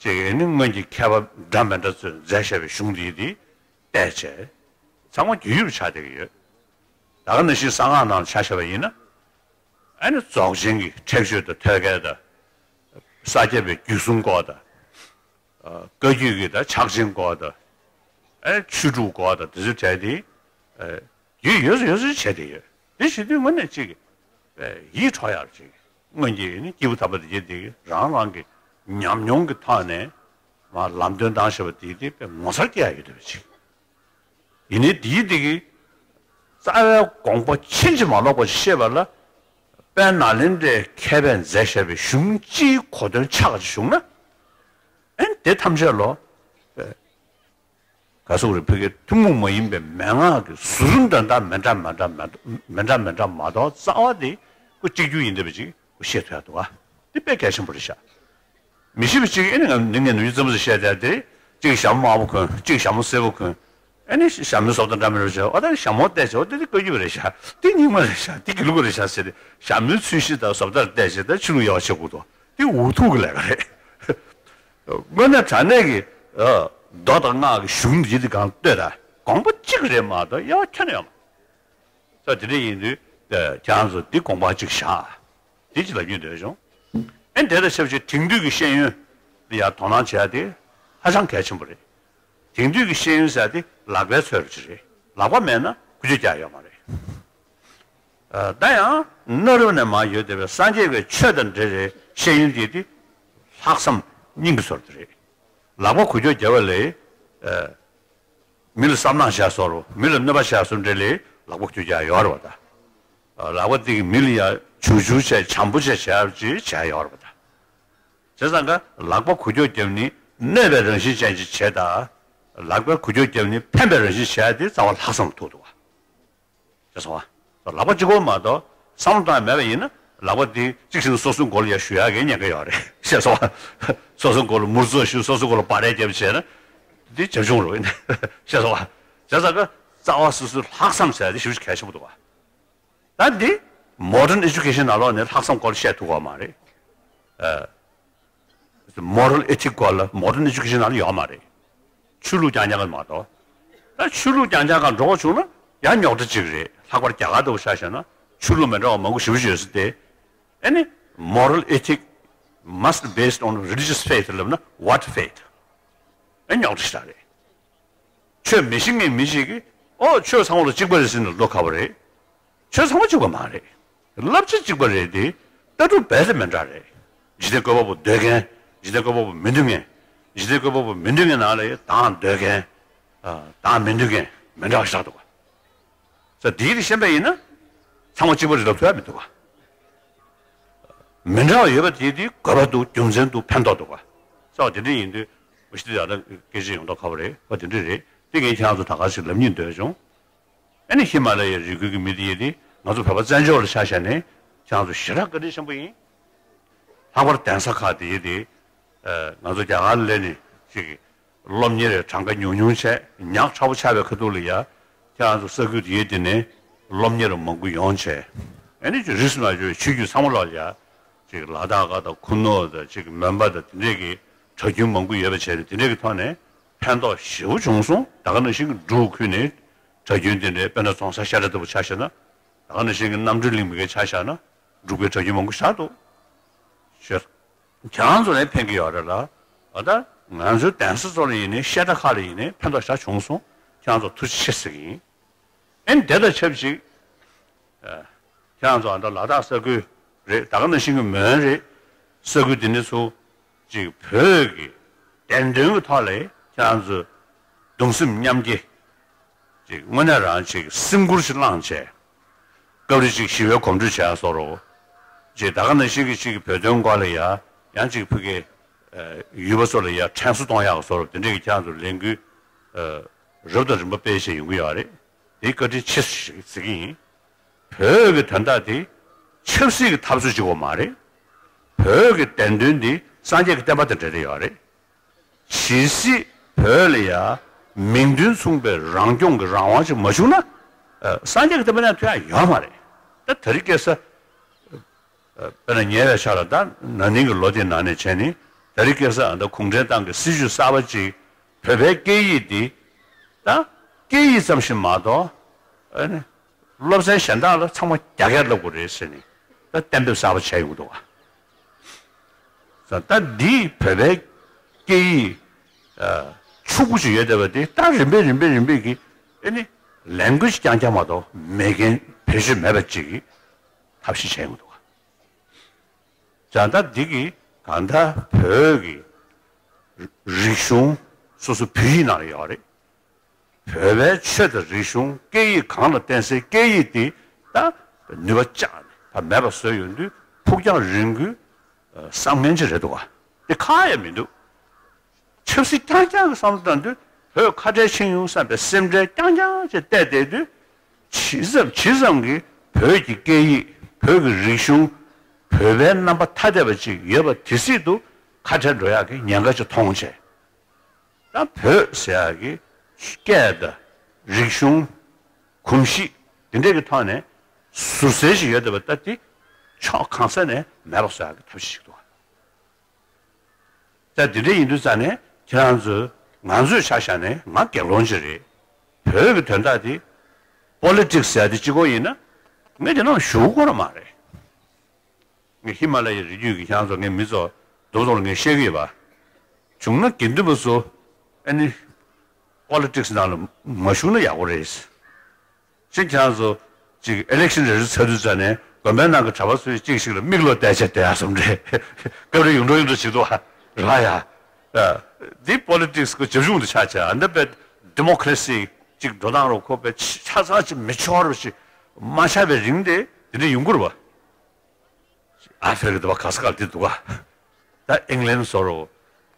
ཅིག་ཨེ་ནི་སྔོན་གྱི་མཁས་པ་འདྲ་མི་འདྲ་ཚོས་མཛད་བཞག་པའི་གཞུང་དེ་ཡི་དེ་བལྟས་བྱས། ཚང་མ་རྒྱུས་ཡོད་པ་ཆགས་བསྡད་ཀྱི་ཡོད། ད་ག་ནང་བཞིན་གསང་སྔགས་ནང་ལ་ཆ་བཞག་པ་ཡིན་ན། ཨ་ནི་རྫོགས་ཆེན་གྱི་ཁྲེགས་ཆོད་དང་ཐོད་རྒལ་དང་། ས་སྐྱ་པའི་རྒྱུད་གསུམ་སྐོར་དང་། ཨ། བཀའ་བརྒྱུད་ཀྱི་དང་ཕྱག་ཆེན་སྐོར་དང་། ཨ། ཆོས་དྲུག་སྐོར་དང་དེ་ཚོ་བྲལ་ཏེ། ཨ། རྒྱུས་ཡོད་ས་ཡོད་ས་བྱས་ཏེ་ཡོད། དེ་བྱེད་དུས་དངོས་གནས་ཅིག་ཨ། ཡིད་འཕྲོག་ཡག་ཅིག་སྔོན་གྱི་ནི་སྐྱེས་བུ་དམ་པ་དེ་གྱད་དེ་རང་རང་གི་ཉམས་མྱོང་གི་ཐོག་ནས་མར་ལམ་སྟོན་བཏང་བཞག་པ་དེ་དེ་དཔེ་ངོ་མཚར་སྐྱེ་ཡག་ཡོད་བསྡད་པ་ཅིག་ཡིན་ནའི་དེའི་དེ་གི་རྩ་བའི་དགོངས་པ་ཕྱིན་ཅི་མ་ལོག་པ་ཞིག་བཤད་པ་ལ། དཔལ་ནཱ་ལེནྡྲའི་མཁས་པས་མཛད་བཞག་པའི་གཞུང་སྤྱིའི་གོ་དོན་ཆགས་ཅིག་བྱུང་ན། ཨེ་དེ་ཐམས་ཅད་ལོ། ཨེ། ག་སོག་རེ་བོད་ཀྱི་ཐུན་མོང་མ་ཡིན་པའི་མན་ངག་གི་ཟུར་འདྲ་འདྲ་མི་འདྲ་མི་འདྲ་མི་འདྲ་མི་འདྲ་མ་གཏོགས་རྩ་བ་དེ་ཁོ་གཅིག་གྱུར་ཡིན་བསྡད་པ་ཅིག་ཁོ་ཤེས་ཐུབ་ཡག་འདུག་ག་དེ་དཔེ་གལ་ཆེན་པོ་རེད་ཤག་མི་ཤེས་པ་གཅིག་ཨེ་ནི་ང་ནི་ངས་ནུ་ཡི་རྩེད་མོ་ཟེར་བཤད་བསྡད་དེ། གཅིག་ཞྭ་མོ་དམར་པོ་གོན། གཅིག་ཞྭ་མོ་སེར་པོ་གོན། ཨེ་ནི་ཞྭ་མོའི་བཟོ་ལྟ་འདྲ་མི་འདྲ་བྱས། ཨོ་ད་ཞྭ་མོ་བལྟས་བྱས། ཨོ་དེ་དེ་བཀའ་བརྒྱུད་པ་རེད་ཤག་དེ་རྙིང་མ་རེད་ཤག་དེ་དགེ་ལུགས་པ་རེད་ཤག་ཟེར་ཏེ་ཞྭ་མོའི་ཚོན་གཞི་དང་བཟོ་ལྟར་བལྟས་བྱས་ད་ཆོས་ལུགས་དབྱེ་བ་ཕྱེ་དགོས་འདུག་དེ་འུ་ཐུག་གི་ལས་ཀ་རེད། དངོས་གནས་དྲང་གནས་ཀྱི་ མདོ་དང་སྔགས་ཀྱི་གཞུང་འདི་དེ་གང་ལྟོས་དང་དགོངས་པ་གཅིག་རེད་མ་གཏོགས་དབྱེ་བ་ཁྱོན་ནས་ཡོད་མ་རེད། ད་དེ་འདྲ་ཡིན་དུས་ཁྱེད་རང་ཚོ་འདི་དགོངས་པ་གཅིག་བཞག་དེ་ཅི་ལབ་རྒྱུ་འདོད་བྱུང་། ཨེ་འདྲ་ད་ཆབས་ཅིག་དེང་དུས་ཀྱི་ཤེས་ཡོན་ལ་ཡང་དོ་སྣང་བྱེད་ཡ་དེ་ཧ་ཅང་གལ་ཆེན་པོ་རེད། དེང་དུས་ཀྱི་ཤེས་ཡོན་ཟེར་ཡ་དེ་ལག་པའི་ཚོད་རེད། ལག་པ་མེད་ན་ཁུ་བྱུག་རྒྱག་ཡོད་མ་རེད། ད་ཡང་གནའ་རབས་ནས་མར་ཡོད་བསྡད་པའི་སངས་རྒྱས་ཀྱི་ཆོས་དང་འབྲེལ་བའི་ཤེས་ཡོན་དེ་དེ་ལྷག་བསམ་སྙིང་གི་ཚོར་དེ་རེད། ལག་པ་ཁུ་བྱུག་རྒྱག་པ་ལས་མི་ལ་བསམ་ནག་བྱས་སོ་རུ་མི་ལ་གནོད་པ་བྱས་སོ་འདྲ་ལས་ལག་པ་ཁུ་བྱུག་རྒྱག་ཡོད་རེད་བ། ད་ལག་པ་དེ་གི་མི་ལ་ཡང་བྱུར་བྱུར་བྱས་བྱམས་པོ་བྱས་བྱས་ཅིག་བྱས་ཡོད་རེད་བ། ད་བྱས་ཙང་ཀ་ལག་པ་ཁུ་བྱུག་བརྒྱབ་ནི་གནོད་པའི་རང་བཞིན་ཅན་ཅིག་བྱས་ད། ལག་པ་ཁུ་བྱུག་བརྒྱབ་ནི་ཕན་པའི་རང་བཞིན་བྱས་ཏེ་རྩ་བ་ལྷག་བསམ་ཐུག་འདུག་བ། ཤེས་སོང་བ། ལག་པ་གཅིག་པོ་མ་གཏོགས་བསམ་བློ་བཏང་ཡ་མེད་པ་ཡིན་ན་ལག་པ་འདི་གཅིག་བྱས་ན་སོ་སོའི་མགོ་ལ་ཡར་གཞུ་ཡག་གི་ཉེན་ཁ་ཡོད་རེད། ཤེས་སོང་བ། སོ་སོའི་མགོ་ལ་མུར་ཙོག་གཞུ་སོ་སོའི་མགོ་ལ་སྦ་རས་བརྒྱབ་བྱས་ན་འདི་བྱབ་ཆུང་རུ་ཡིན། ཤེས་སོང་བ། བྱས་ཙང་ཀ་རྩ་བ་སོ་སོའི་ལྷག་བསམ་ཟེར་ཡ་འདི་ཞེ་པོ་ཅིག་གལ་ཆེན་པོ་འདུག་བ། ད་འདི་modern education་ནང་ལོགས་ནས་ལྷག་བསམ་སྐོར་བཤད་ཐུབ་ཀྱི་ཡོད་མ་རེད། moral ethic་སྐོར་ལ་modern education་ནང་ལ་ཡོད་མ་རེད། ཆོས་ལུགས་རྐྱང་རྐྱང་ག་མ་གཏོགས། ད་ཆོས་ལུགས་རྐྱང་རྐྱང་ག་འགྲོ་བ་བྱུང་ན་ཡང་རྙོག་དྲ་གཅིག་རེད། ལྷག་པར་རྒྱ་གར་ལྟ་བུ་ཆ་བཞག་ན་ཆོས་ལུགས་མི་འདྲ་བ་མང་པོ་ཞེ་པོ་ཅིག་ཡོད་ས་དེ། Any moral ethic must be based on religious faith་ལབ་ན་what faith། ཨེ་རྙོག་དྲ་ཞིག་རེད། ཆོས་མི་ཤེས་མཁན་མི་ཞིག་གིས་ཨོ་ཆོས་ཚང་མ་ལ་གཅིག་པ་རེད་ཟེར་ནས་ལོ་ཁ་བ་རེད། ཆོས་ཚང་མ་གཅིག་པ་མ་རེད། བསླབ་བྱ་གཅིག་པ་རེད་དེ། ལྟ་གྲུབ་རྦད་དེ་མི་འདྲ་རེད། འཇིག་རྟེན་བཀོད་པ་པོ་འདོད་མཁན། འཇིག་རྟེན་བཀོད་པ་པོ་མི་འདོད་མཁན། འཇིག་རྟེན་བཀོད་པ་པོ་མི་འདོད་མཁན་ནང་ལ་ཡང་དང་འདོད་མཁན། དང་མི་འདོད་མཁན་མི་འདྲ་བ་ཞིག་འདུག་ག་ས་དེའི་རིགས་ཤེས་པ་ཡིན་ན་ཚང་མ་གཅིག་པ་རེད་ལབ་ཐུབ་ཡ་མི་འདུག་ག་མི་འདྲ་བ་ཡོད་པ་དེ་དེ་དགོས་པ་འདུག་རྒྱུ་མཚན་འདུག་ཕན་ཐོགས་འདུག་ག་ས་དེ་འདྲ་ཡིན་དུས་མུ་ཤི་ཡ་ད་སྐད་ཆ་ཡོང་མདོག་ཁ་པོ་རེད་བ། དེ་འདྲ་རེད། དེ་ངས་ཁྱེད་རང་ཚོ་ད་ག་ཞིག་ལབ་སྙིང་འདོད་བྱུང་། ཨ་ནི་ཧི་མ་ལ་ཡའི་རི་ཁུལ་གྱི་མི་དེ་ཡིན་དེ་ང་ཚོ་བོད་པ་བཙན་བྱོལ་ལ་ཆ་བཞག་ནས་ཁྱེད་རང་ཚོ་ཞེ་དྲག་བཀའ་དྲིན་ཆེན་པོ་ཡིན། ལྷག་པར་གདན་ས་ཁག་དེ་ཡིན་དེ་ང་ཚོ་རྒྱ་གར་ལ་སླེབས་ནས་ཅིག་སློབ་གཉེར་གྲངས་ཀ་ཉུང་ཉུང་བྱས་ཉག་ཕྲ་པོ་ཆགས་པའི་ཁ་ཐུག་ལ་ཡ། ཁྱེད་རང་ཚོ་ས་ཁུལ་དེའི་དེ་ནས་སློབ་གཉེར་མང་པོ་ཡོང་བྱས། ཨ་ནི་ཅིག་རིས་སུ་མ་ཆད་པའི་ཆོས་བརྒྱུད་ཚང་མ་ལོག་ལ་ཡ། ཅིག་ལ་དྭགས་ཀ་དང་ཁུ་ནུ་དང་ཅིག་མོན་པ་དང་དེ་འདྲས་ཀྱི་གྲྭ་རྒྱུན་མང་པོ་ཡོད་པ་བྱས་ཏེ་དེ་འདྲས་ཀྱི་ཐོག་ནས་ཕན་ཐོགས་ཞེ་པོ་བྱུང་སོང་། ད་ག་ནང་བཞིན་གྱི་འབྲུག་ཁུལ་ནས་གྲྭ་རྒྱུན་དེ་འདྲས་དཔེར་ན་རྫོང་སར་བཤད་གྲྭ་ལྟ་བུ་ཆ་བཞག་ན། ད་ག་ནང་བཞིན་གྱི་རྣམ་གྲོལ་གླིང་མི་སྒེར་ཆ་བཞག་ན་འབྲུག་པའི་གྲྭ་རྒྱུན་མང་པོ་བཞག་འདུག་ཁྱེད་རང་ཚོ་ལ་ཕན་གྱི་ཡོད་རེད་ལ། ཨ་ད་ང་ཚོའི་གདན་ས་ཚོ་ལ་ཡིན་ནའི་བཤད་གྲྭ་ཁག་ལ་ཡིན་ནའི་ཕན་ཐོགས་ཞེ་དྲག་བྱུང་སོང་། ཁྱེད་རང་ཚོ་ཐུགས་རྗེ་ཆེ་ཟེར་གྱི་ཡིན། ཨེ་འདི་དང་ཆབས་ཅིག་ཁྱེད་རང་ཚོ་ཨ་ད་ལ་དྭགས་ས་ཁུལ་རེད། ད་ག་ནང་བཞིན་གྱི་མོན་རེད། ས་ཁུལ་འདི་ནས་ཚུར་ཅིག་བོད་ཀྱི་བདེན་དོན་གྱི་ཐོག་ལ་ཁྱེད་རང་ཚོ་གདུང་སེམས་མཉམ་སྐྱེད། ཅིག་དངོས་གནས་རང་ཅིག་སེམས་ཁུར་ཞིག་བླངས་བྱས། སྐབས་རེ་ཅིག་ཞི་བའི་གོམ་བགྲོད་བྱས་སོ་རོ། ཅིག་ད་ག་ནང་བཞིན་གྱི་ཅིག་བོད་དོན་སྐོར་ལ་ཡ་ཡང་ཅིག་ཕ་གི་ཡུལ་པ་ཚོ་ལ་ཡ་དྲན་གསོ་གཏོང་ཡག་སོ་རོ། དེ་འདྲས་ཀྱི་ཁྱེད་རང་ཚོ་ལས་འགུལ་རབ་དང་རིམ་པ་སྤེལ་བྱས་ཡོང་གི་ཡོད་རེད། དེ་བཀའ་དྲིན་ཆེ་ཞིག་ཟེར་གྱི་ཡིན། བོད་ཀྱི་དོན་དག་དེ་ཆབ་སྲིད་ཀྱི་འཐབ་རྩོད་ཅིག་པོ་མ་རེད། བོད་ཀྱི་བདེན་དོན་འདི་སངས་རྒྱས་ཀྱི་བསྟན་པ་དང་འབྲེལ་བསྡད་ཡོད་རེད། ཇི་སྲིད་བོད་ལ་ཡ་མིང་དོན་མཚུངས་པའི་རང་སྐྱོང་གི་རང་དབང་ཅིག་མ་བྱུང་ན། ཨ་སངས་རྒྱས་ཀྱི་བསྟན་པ་ནང་ཐོན་ཡ་ཡོད་མ་རེད། ད་དེ་རིང་ཁ་སང་ཨ་དཔེར་ན་ཉེ་བའི་ཆར་ལ་ད་ན་ནིང་གི་ལོ་དེའི་ནང་ནས་བྱས་ནས་དེ་རིང་ཁ་སང་ཨ་ད་གུང་ཁྲན་ཏང་གི་སྲིད་བྱུས་གསར་པ་ཅིག་བོད་པའི་སྐད་ཡིག་འདི་ད་སྐད་ཡིག་ཙམ་ཞིག་མ་གཏོགས་ཨ་ནི། སློབ་ཚན་གཞན་དག་ལ་ཚང་མ་རྒྱ་སྐད་བསླབ་དགོས་རེད་ཟེར་ནས་ད་གཏན་འབེབས་གསར་པ་བྱས་ཡོང་འདུག་བ། ད་འདིས་བོད་པའི་སྐད་ཡིག་ཕྱུག་པོ་ཞིག་ཡོད་བསྡད་པ་དེ་ད་རིམ་པས་རིམ་པས་རིམ་པས་ཀྱིས་ཨ་ནི་language་རྐྱང་རྐྱང་མ་གཏོགས་མེད་མཁན་བེད་སྤྱོད་མེད་པ་ཅིག་གི་ཐབས་ཤེས་བྱས་ཡོང་འདུག་བ། ད་ད་འདི་གིས་གང་ལྟར་བོད་ཀྱི་རིག་གཞུང་སོ་སོ་བོད་ཡིག་ནང་ལ་ཡོད་རེད། བོད་པའི་ཆོས་དང་རིག་གཞུང་སྐད་ཡིག་གང་ལ་བརྟེན་སའི་སྐད་ཡིག་དེ་ད་ནུས་པ་བཅག་ནས་ད་མེད་པ་བཟོས་ཡོང་དུས་ཕུགས་རྒྱང་རིང་པོའི་བསམ་ངན་ཅིག་རེད་འདུག་བ། དེ་ཁག་ཡང་མི་འདུག་ཆབ་སྲིད་རྐྱང་རྐྱང་གི་བསམ་བློ་བཏང་དུས་བོད་ཁ་བྲལ་ཕྱིན་ཡོང་བསམ་པའི་སེམས་ཁྲལ་རྐྱང་རྐྱང་ཅིག་བལྟས་བསྡད་དུས་ཇི་ཙམ་ཇི་ཙམ་གྱིས་བོད་ཀྱི་སྐད་ཡིག་བོད་ཀྱི་རིག་གཞུང་བོད་པའི་རྣམ་པ་ཐ་དད་པ་ཅིག་ཡོད་པ་དེ་སྲིད་དུ་ཁ་བྲལ་འགྲོ་ཡག་གི་ཉེན་ཁ་ཅིག་མཐོང་བྱས། ད་བོད་ཟེར་ཡག་གི་སྐད་དང་རིག་གཞུང་གོམས་གཤིས་འདི་འདྲས་ཀྱི་ཐོག་ནས་ཟུར་ཟའི་ཞིག་ཡོད་བསྡད་པ་ད་དེ་ཕྱོགས་གང་ས་ནས་མེད་པ་བཟོ་ཡག་གི་ཐབས་ཤེས་ཤིག་འདུག་ད་འདི་འདྲས་ཡིན་དུས་ཙང་ནས་ཁྱེད་རང་ཚོས་ ང་ཚོས་ཆ་བཞག་ནས་ང་སྒེར་ལོང་ཅིག་རེད། བོད་ཀྱི་དོན་དག་དེ་པོ་ལི་ཊིག་སི་ཟེར་ཡ་དེ་གཅིག་པོ་ཡིན་ན་ངས་དེ་ནང་ཞུགས་དགོས་ར་མ་རེད། ངས་ཧི་མ་ལ་ཡའི་རི་རྒྱུད་ཀྱི་ཁྱེད་རང་ཚོ་ངའི་མི་ཚོ་རྡོག་རྡོག་ལ་ངས་བཤད་ཀྱི་ཡོད་པ། བྱུང་ན་དགེ་འདུན་པ་ཚོ་ཨ་ནི་པོ་ལི་ཊིག་སི་ནང་ལ་མ་ཞུགས་ན་ཡག་པོ་རེད། ཅིག་ཁྱེད་རང་ཚོ་ཅིག་ཨི་ལེག་ཤན་རེ་རེ་ཚར་དུས་ཙ་ནས་དགོན་པའི་ནང་གི་གྲྭ་པ་ཚོས་གཅིག་ཞིག་ལ་མིག་ལོག་བལྟས་བྱས་བསྡད་ཡ་བསམ་རེད། སྐབས་རེ་ཡོང་འགྲོ་ཡོང་འགྲོ་བྱེད་འདུག་ཨ། རེད་ཡ། འདི་པོ་ལི་ཊིག་སི་གི་རྒྱབ་ལྗོངས་དེ་ཆགས་བྱས་ཨ་འདི་པའི་ཌི་མོ་ཀ་རེ་སི་ཅིག་འགྲོ་སྟངས་རོ་ཁོ་པའི་ཆ་ཚང་ཅིག་མི་ཆོག་རོ་ཞིག་མ་ཆགས་པའི་རིང་དེ་དེ་འདྲ་ཡོང་གི་རེད་བ། ཨ་ཧྥེ་རི་ཀ་དེ་བ་ག་ས་ག་ལ་དེ་འདུག་ག་ད་ཨིང་ལན་བཟོ་རོགས།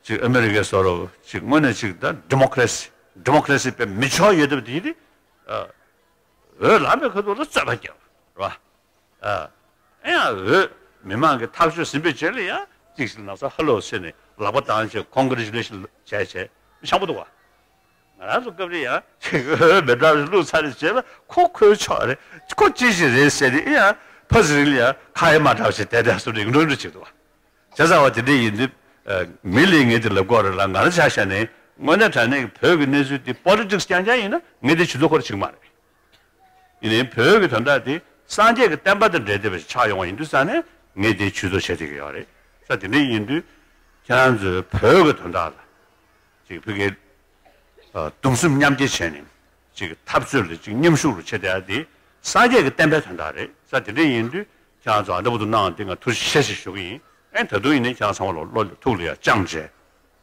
ཅིག་ཨ་མེ་རི་ཀའི་བཟོ་རོགས། ཅིག་དངོས་གནས་ཅིག་ད་ཌི་མོ་ཀ་རེ་སི། ཌི་མོ་ཀ་རེ་སི་དཔེ་མི་ཆོག་ཡོད་དེ་དེ་དེ། འོས་ལངས་པའི་ཁ་ཐུག་ལ་རྩོད་པ་རྒྱབ། རེད་བ། ཨ་ཡང་འོས་མི་མང་གི་ཐག་གཅོད་ཟིན་པའི་རྗེས་ལ་ཡང་ཅིག་ཞིག་ན་ཚ་ཧ་ལོ་ཟེར་ནས་ལག་པ་བཏང་བྱས་ཀོང་གི་རེ་ཅུ་ལེ་ཤན་བྱས་བྱས་མི་ཆགས་པོ་འདུག་བ། ང་རང་ཚོ་སྐབས་རེ་ཡང་ཅིག་འོས་མི་འདྲ་བ་ཞིག་བླུགས་ཚར་རེ་བྱས་ལ་ཁོ་ཁོའི་ཕྱོགས་རེད། ཁོ་ཅི་ཞིག་རེད་ཟེར་ནས་ཡང་ཕ་ཟི་རིང་ལ་ཡང་ཁ་ཡ་མ་འདྲ་བ་ཞིག་བསྡད་བསྡད་སོང་ནས་འགྲོ་འགྲོ་ཅིག་འདུག་བ། བྱས་ཙང་བ་དེ་འདྲ་ཡིན་དུས། མི་ལས་ངས་དེ་ལབ་དགོས་རེད་ལ་ང་རང་ཆ་བཞག་ནས་དངོས་གནས་དྲང་གནས་ཀྱི་བོད་ཀྱི་གནས་ཚུལ་འདི་པོ་ལི་ཊིག་སི་རྐྱང་རྐྱང་ཡིན་ན་ངས་དེ་ཇུས་གཏོགས་ཁོ་ར་བྱེད་ཀྱི་མ་རེད། ཡིན་ནའི་བོད་ཀྱི་དོན་དག་དེ་སངས་རྒྱས་ཀྱི་བསྟན་པ་དང་འབྲེལ་བསྡད་པ་ཞིག་ཆགས་ཡོང་བ་ཡིན་དུས་ཙང་ནས་ངས་དེ་ཇུས་གཏོགས་བྱེད་བསྡད་ཀྱི་ཡོད་རེད། ས་དེ་འདྲ་ཡིན་དུས་ཁྱེད་རང་ཚོས་བོད་ཀྱི་དོན་དག་ལ་ཅིག་ཕ་གིའི་གདུང་སེམས་མཉམ་སྐྱེད་བྱས་ནས་ཅིག་འཐབ་རྩོད་ལ་ཅིག་མཉམ་ཞུགས་རུ་བྱེད་བསྡད་ཡ་དེ་སངས་རྒྱས་ཀྱི་བསྟན་པའི་དོན་དག་རེད། ས་དེ་འདྲ་ཡིན་དུས་ཁྱེད་རང་ཚོ་ཨ་འདྲ་པོ་འདུག་གནང་དེ་ང་ཐུགས་རྗེ་ཆེ་ཞེས་ཞུ་གི་ཡིན། ཨེ་ད་དུང་ཡིན་ནའི་ཁྱེད་རང་ཚང་མ་ལ་བློ་ཐུགས་ལ་ཡ་བཅངས་བྱས་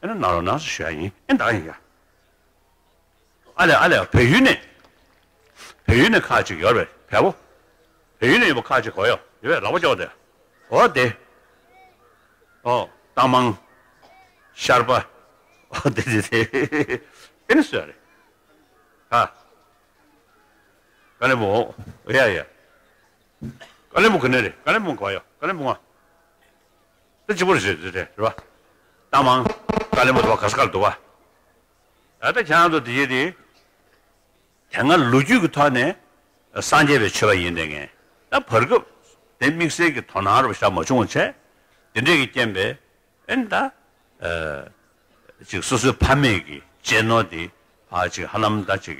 ཨེ་ན་གནང་རོགས་གནང་ཞེས་ཞུ་ཡ་ཡིན། ཨེ་ད་ཡིན་ཡ། ཨ་ལས་ཨ་ལས་བལ་ཡུལ་ནས། བལ་ཡུལ་ནས་ཁག་ཅིག་ཡོད་རེད་བལ་པོ། བལ་ཡུལ་ནས་ཡོད་པ་ཁག་ཅིག་གོ་ཡོད་ཡོད་པས་ལག་པ་ཀྱོག་དེ། འོ་དེ། ཨོ་རྟ་མང་། ཤར་པ། ཨོ་དེ་དེ་དེ། ཨེ་ནི་སུ་ཡ་རེད། ཧ། ཀ་ལེ་མོ། ཡ་ཡ། ཀ་ལེ་མོ་ག་ནས་རེད། ཀ་ལེ་མོ་ག་ཡོད། ཀ་ལེ་མོ་ང་། དེ་གཅིག་པོ་རེད་རེད་རེད་བ། རྟ་མང་། ཀ་ལེ་མོ་དུ་བ་ག་ས་ག་ལ་འདུག་བ། ད་ལྟ་ཁྱེད་རང་ཚོ་དེ་ཡེ་དེ། དེ་སྔ་ལོ་རྒྱུས་ཀྱི་ཐོག་ནས་སངས་རྒྱས་པའི་ཆོས་པ་ཡིན་དེ་ངས་ད་བར་སྐབས་དེ་དམིགས་བསལ་གྱི་དོ་སྣང་རུ་ཤ་མ་བྱུང་བ་བྱས། དེ་འདྲས་ཀྱི་རྐྱེན་པས་ཨེ་ད་ཅིག་སོ་སོའི་ཕ་མེས་ཀྱི་གཅེས་ནོར་དེ་ཕ་ཅིག་ཧ་ལམ་ད་ཅིག་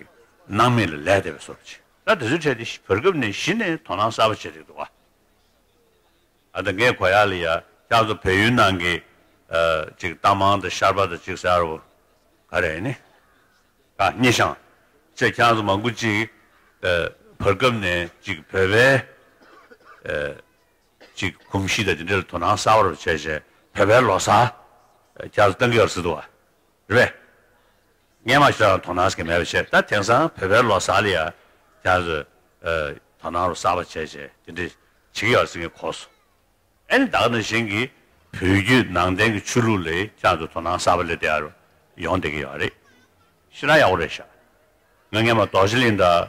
སྣང་མེད་ལ་ལས་བསྡད་པའི་བཟོ་འདྲ་ཅིག་ད་དེ་ཚོའི་གྲས་དེ་བར་སྐབས་ནས་གཞི་ནས་དོ་སྣང་གསར་པ་བྱེད་བསྡད་འདུག་བ། ཨ་ད་ངས་གོ་ཡག་ལ་ཡ་ཁྱེད་ཚོ་བལ་ཡུལ་ནང་གི་ཨ་ཅིག་རྟ་མང་དང་ཤར་པ་དང་ཅིག་ཟེར་རོ། ག་རེ་ནི། ཨ་སྙེ་ཤང་། ཅེས་ཁྱེད་ཚོ་མང་པོ་ཅིག་ཨ་བར་སྐབས་ནས་ཅིག་བོད་པའི་ཨ་ཅིག་གོམས་གཤིས་དང་དེ་འདྲ་ལ་དོ་སྣང་གསར་པ་རུ་བྱས་བྱས་བོད་པའི་ལོ་གསར་ཨ་ཁྱེད་ཚོ་གཏོང་གི་ཡོད་ཟེར་འདུག་བ། རེད་པས། སྔས་མ་ཞིག་ལ་དོ་སྣང་ཟེར་གྱི་མེད་པ་བྱས་ད་དེང་སང་བོད་པའི་ལོ་གསར་ལ་ཡ་ཁྱེད་ཚོས་ཨ་དོ་སྣང་རུ་གསར་པ་བྱས་བྱས་དེ་འདྲ་བྱེད་ཀྱི་ཡོད་ཟེར་ངས་གོ་སོང་། ཨ་ནི་ད་ག་ནང་བཞིན་གྱི་བོད་བརྒྱུད་ནང་བསྟན་གྱི་ཆོས་ལུགས་ལ་ཁྱེད་ཚོ་དོ་སྣང་གསར་པ་སླེབས་བསྡད་ཡོད་རེད། ཞེ་དྲག་ཡག་པོ་རེད་ཤག་ང་སྔས་མ་རྡོ་རྗེ་གླིང་དང་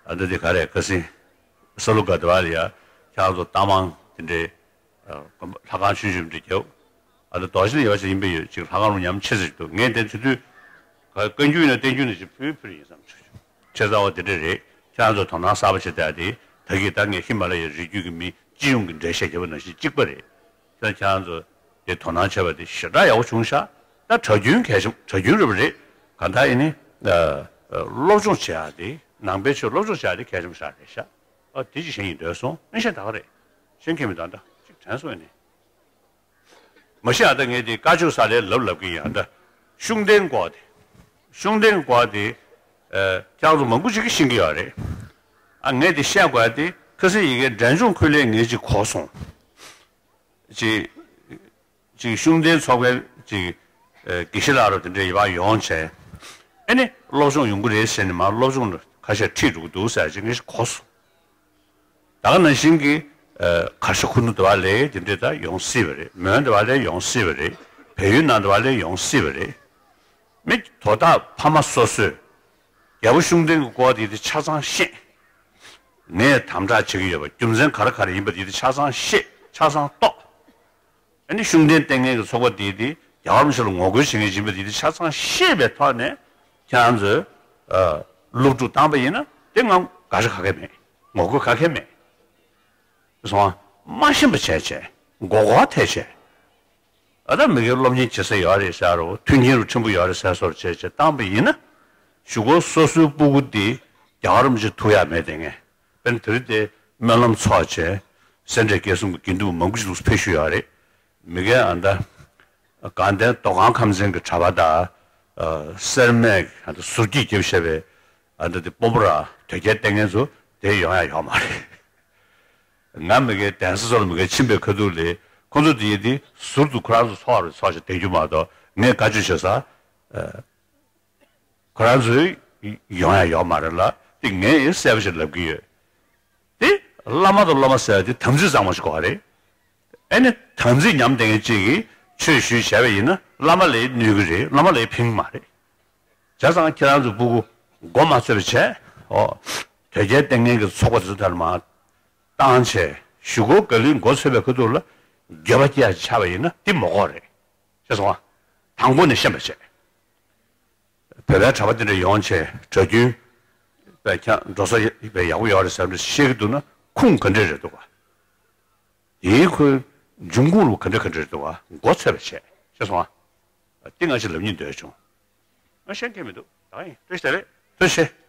ཨ་འདི་དེ་ག་རེ་ཁ་སང་ས་ལུ་ག་དེ་བ་ལ་ཡ་ཁྱེད་ཚོ་རྟ་མང་དེ་འདྲའི་ཨ་ལྷ་ཁང་ཆུང་ཆུང་འདྲ་རྒྱབ། ཨ་ད་རྡོ་རྗེ་གླིང་ཡོད་ཅིག་ཡིན་པས་ཡོད་ཅིག་ལྷ་ཁང་རུ་ཉམས་ཆེ་ཟེར་གྱི་འདུག་ངས་དེ་དུས་དུས་ག་བཀའ་འགྱུར་ཡིན་ན་བསྟན་འགྱུར་ནང་བཞིན་ཕུལ་ཕུལ་ཡིན་བསམ་བྱུང་། ཆེ་ཚ་བ་དེ་འདྲ་རེད། ཁྱེད་རང་ཚོ་དོ་སྣང་གསར་པ་བྱེད་བསྡད་དེ་ད་གིན་ད་ངས་ཧི་མ་ལ་ཡའི་རི་རྒྱུད་ཀྱི་མི་སྤྱི་ཡོངས་ཀྱི་འགྲེལ་བཤད་བརྒྱབ་པ་ནང་བཞིན་གཅིག་པ་རེད། ཁྱེད་ཁྱེད་རང་ཚོ་དེ་དོ་སྣང་བྱས་པ་དེ་ཞེ་དྲག་ཡག་པོ་བྱུང་ཤག་ད་གྲྭ་རྒྱུན་གལ་ཆེ་གྲྭ་རྒྱུན་རེད་པ་རེད། གང་ལྟར་ཡིན་ནི་སློབ་སྦྱོང་བྱེད་ཡག་དེ་ནང་པའི་ཆོས་སློབ་སྦྱོང་བྱེད་ཡག་དེ་གལ་ཆེན་པོ་ཞིག་རེད་ཤག་ཨ་དེ་ཅིག་གཞན་ཡིན་འདོད་སོང་། ཨེ་གཞན་ད་ག་རེད། གཞན་ཁྱེད་མི་ད་ད་ཅིག་དྲན་སོང་ཡིན་ནི། མ་གཞི་ཨ་ད་ངས་དེ་བཀའ་ཆོས་ས་ལའི་ལབ་ལབ་ཀྱི་ཡིན། ཨ་ད་ཤུགས་ལྡན་སྐོར་དེ། ཤུགས་ལྡན་སྐོར་དེ། ཨ་ཁྱེད་ཚོ་མང་པོ་ཅིག་གིས་ཤེས་ཀྱི་ཡོད་རེད། ཨ་ངས་དེ་བཤད་དགོས་ཡ་དེ་ཁ་སང་ཡ་གིའི་འབྲས་ལྗོངས་ཁུལ་ལའི་ངས་ཅིག་གོ་སོང་། ཅིག་ཅིག་ཤུགས་ལྡན་ཚོགས་པའི་ཅིག་ཨ་དགེ་བཤེས་ལགས་རུ་དེ་འདྲ་ཡོད་པ་ཡོང་བྱས། ཨ་ནི་སློབ་སྦྱོང་ཡོང་གི་རེད་ཟེར་ནས་མར་སློབ་སྦྱོང་ཁ་ཤས་ཁྲིད་འགྲོ་གི་འདུག་ཟེར་ཅིག་ངས་གོ་སོང་། ད་ག་ནང་བཞིན་གྱི་ཨ་གར་ཞ་ཁུ་ནུ་དེ་བ་ལས་དེ་འདྲས་ད་ཡོང་སྲིད་པ་རེད། མོན་དེ་བ་ལས་ཡོང་སྲིད་པ་རེད། བལ་ཡུལ་ནང་དེ་བ་ལས་ཡོང་སྲིད་པ་རེད། མི་དོ་བདག་ཕ་མ་སོ་སོས་རྒྱལ་པོ་ཤུགས་ལྡན་གྱི་སྐོར་དེ་དེ་ཆ་ཚང་ཤེས། ངས་དམ་དྲག་བྱེད་ཀྱི་ཡོད་པ་རྒྱུ་མཚན་ག་རེ་ག་རེ་ཡིན་པ་དེ་དེ་ཆ་ཚང་ཤེས། ཆ་ཚང་རྟོགས། ཨ་ནི་ཤུགས་ལྡན་བསྟེན་མཁན་གྱི་ཚོགས་པ་དེ་དེ་རྒྱལ་བ་རིན་པོ་ཆེ་ལ་ངོ་རྒོལ་བྱེད་མཁན་ཡིན་པ་དེ་དེ་ཆ་ཚང་ཤེས་པའི་ཐོག་ནས་ཁྱེད་རང་ཚོས་ཨ་སློབ་ཕྲུག་བཏང་པ་ཡིན་ན་དེ་ང་དགག་བྱ་ག་གེ་མེད། ངོ་རྒོལ་ག་གེ་མེད། སོང་ཨ། མ་ཤེས་པ་བྱས་བྱས་མགོ་སྐོར་ཐེབས་བྱས། ཨ་ད་མི་སྒེར་སློབ་གཉེར་བྱེད་ས་ཡོད་རེད་ཟེར་རོ། མཐུན་རྐྱེན་རུ་ཕྲན་བུ་ཡོད་རེད་ཟེར་སོར་བྱས་བྱས་བཏང་པ་ཡིན་ན། གཞུག་གུ་སོ་སོའི་སྤུ་གུ་དེ་རྒྱ་གར་མི་ཆོས་ཐུག་ཡ་མེད་དེ་ངས། དཔེར་ན་དེ་རིང་དེ་སྨོན་ལམ་ཚོགས་བྱས། སེ་འབྲས་དགེ་གསུམ་གྱི་དགེ་འདུན་མང་པོ་ཞིག་ལུགས་ཕེབས་ཞུས་ཡོད་རེད། མི་སྒེར་ཨ་ད་དགའ་ལྡན་མདོ་ཁམས་ཁམས་ཚན་གྱི་གྲྭ་པ་དང་། ཨ་སེར་སྨད་ཨ་ད་ཟུར་གྱིས་བརྒྱབ་བཞག་པའི་ཨ་ད་དེ་དཔོན་པོ་ར་དོལ་རྒྱལ་བསྟེན་མཁན་ཚོ་དེ་ཡོང་ཡ་ཡོད་མ་རེད། ང་མི་སྒེར་གདན་ས་ཚོ་ལ་མི་སྒེར་ཕྱིན་པའི་ཁ་ཐུག་ལ་ཁོང་ཚོ་དེ་ཡི་དེ་ཟུར་དུ་ཁོ་རང་ཚོ་ཚོགས་རུ་ཚོགས་ཤིག་བསྡད་རྒྱུ་མ་གཏོགས་ངས་བཀའ་ཆོས་བྱེད་ས་ཁོ་རང་ཚོས་ཡོང་ཡ་ཡོད་མ་རེད་ལ། དེ་ངས་གསལ་པོ་ཞིག་ལབ་ཀྱི་ཡོད། དེ་བླ་མ་དང་སློབ་མ་ཟེར་ཡ་དེ་དམ་ཚིག་གཙང་མ་ཞིག་དགོས་པ་རེད། ཨེ་ནི་དམ་ཚིག་ཉམས་ལྡན་མཁན་གཅིག་གིས་ཆོས་ཞུས་བྱས་པ་ཡིན་ན་བླ་མ་ལ་གནོད་ཀྱི་རེད། བླ་མ་ལ་ཕན་གྱི་མ་རེད། བྱས་ཙང་ཁྱེད་རང་ཚོ་སྤུ་གུ་མགོ་མ་ཚོས་པ་བྱས། ཨོ། དོལ་རྒྱལ་བསྟེན་མཁན་གྱི་ཚོགས་པ་དེ་ཚོ་དེར་མ་བཏང་བྱས། གཞུག་གུ་ག་ལེར་མགོ་ཚོས་པའི་ཁ་ཐུག་ལ་འགྱོད་པ་སྐྱེ་ཡ་ཆགས་པ་ཡིན་ན་དེ་མི་དགོས་རེད། ཤེས་སོང་ང་། དང་པོ་ནས་ཤེས་པ་བྱས། བོད་པའི་གྲྭ་པ་དེ་འདྲ་ཡོང་བྱས་གྲྭ་རྒྱུན་པའི་ཁྱང་འགྲོ་ས་ཡ་པའི་ཡག་པོ་ཡོད་རེད་ཟེར་འདྲ་བཤད་ཀྱི་འདུག་ན་ཁུངས་ག་འདྲས་རེད་འདུག་ག། དེའི་ཁོའི་འབྱུང་ཁུངས་རུ་ག་འདྲ་ག་འདྲ་རེད་འདུག་ག། མགོ་ཚོས་པ་བྱས། ཤེས་སོང་ང་། དེ་ང་ཅིག་ལབ་སྙིང་འདོད་བྱུང་། ང་ཤེས་མཁན་མི་འདུག། ད་ཡིན་ཐུགས་རྗེ་ཆེ་རེད། ཐུགས་རྗེ་ཆེ།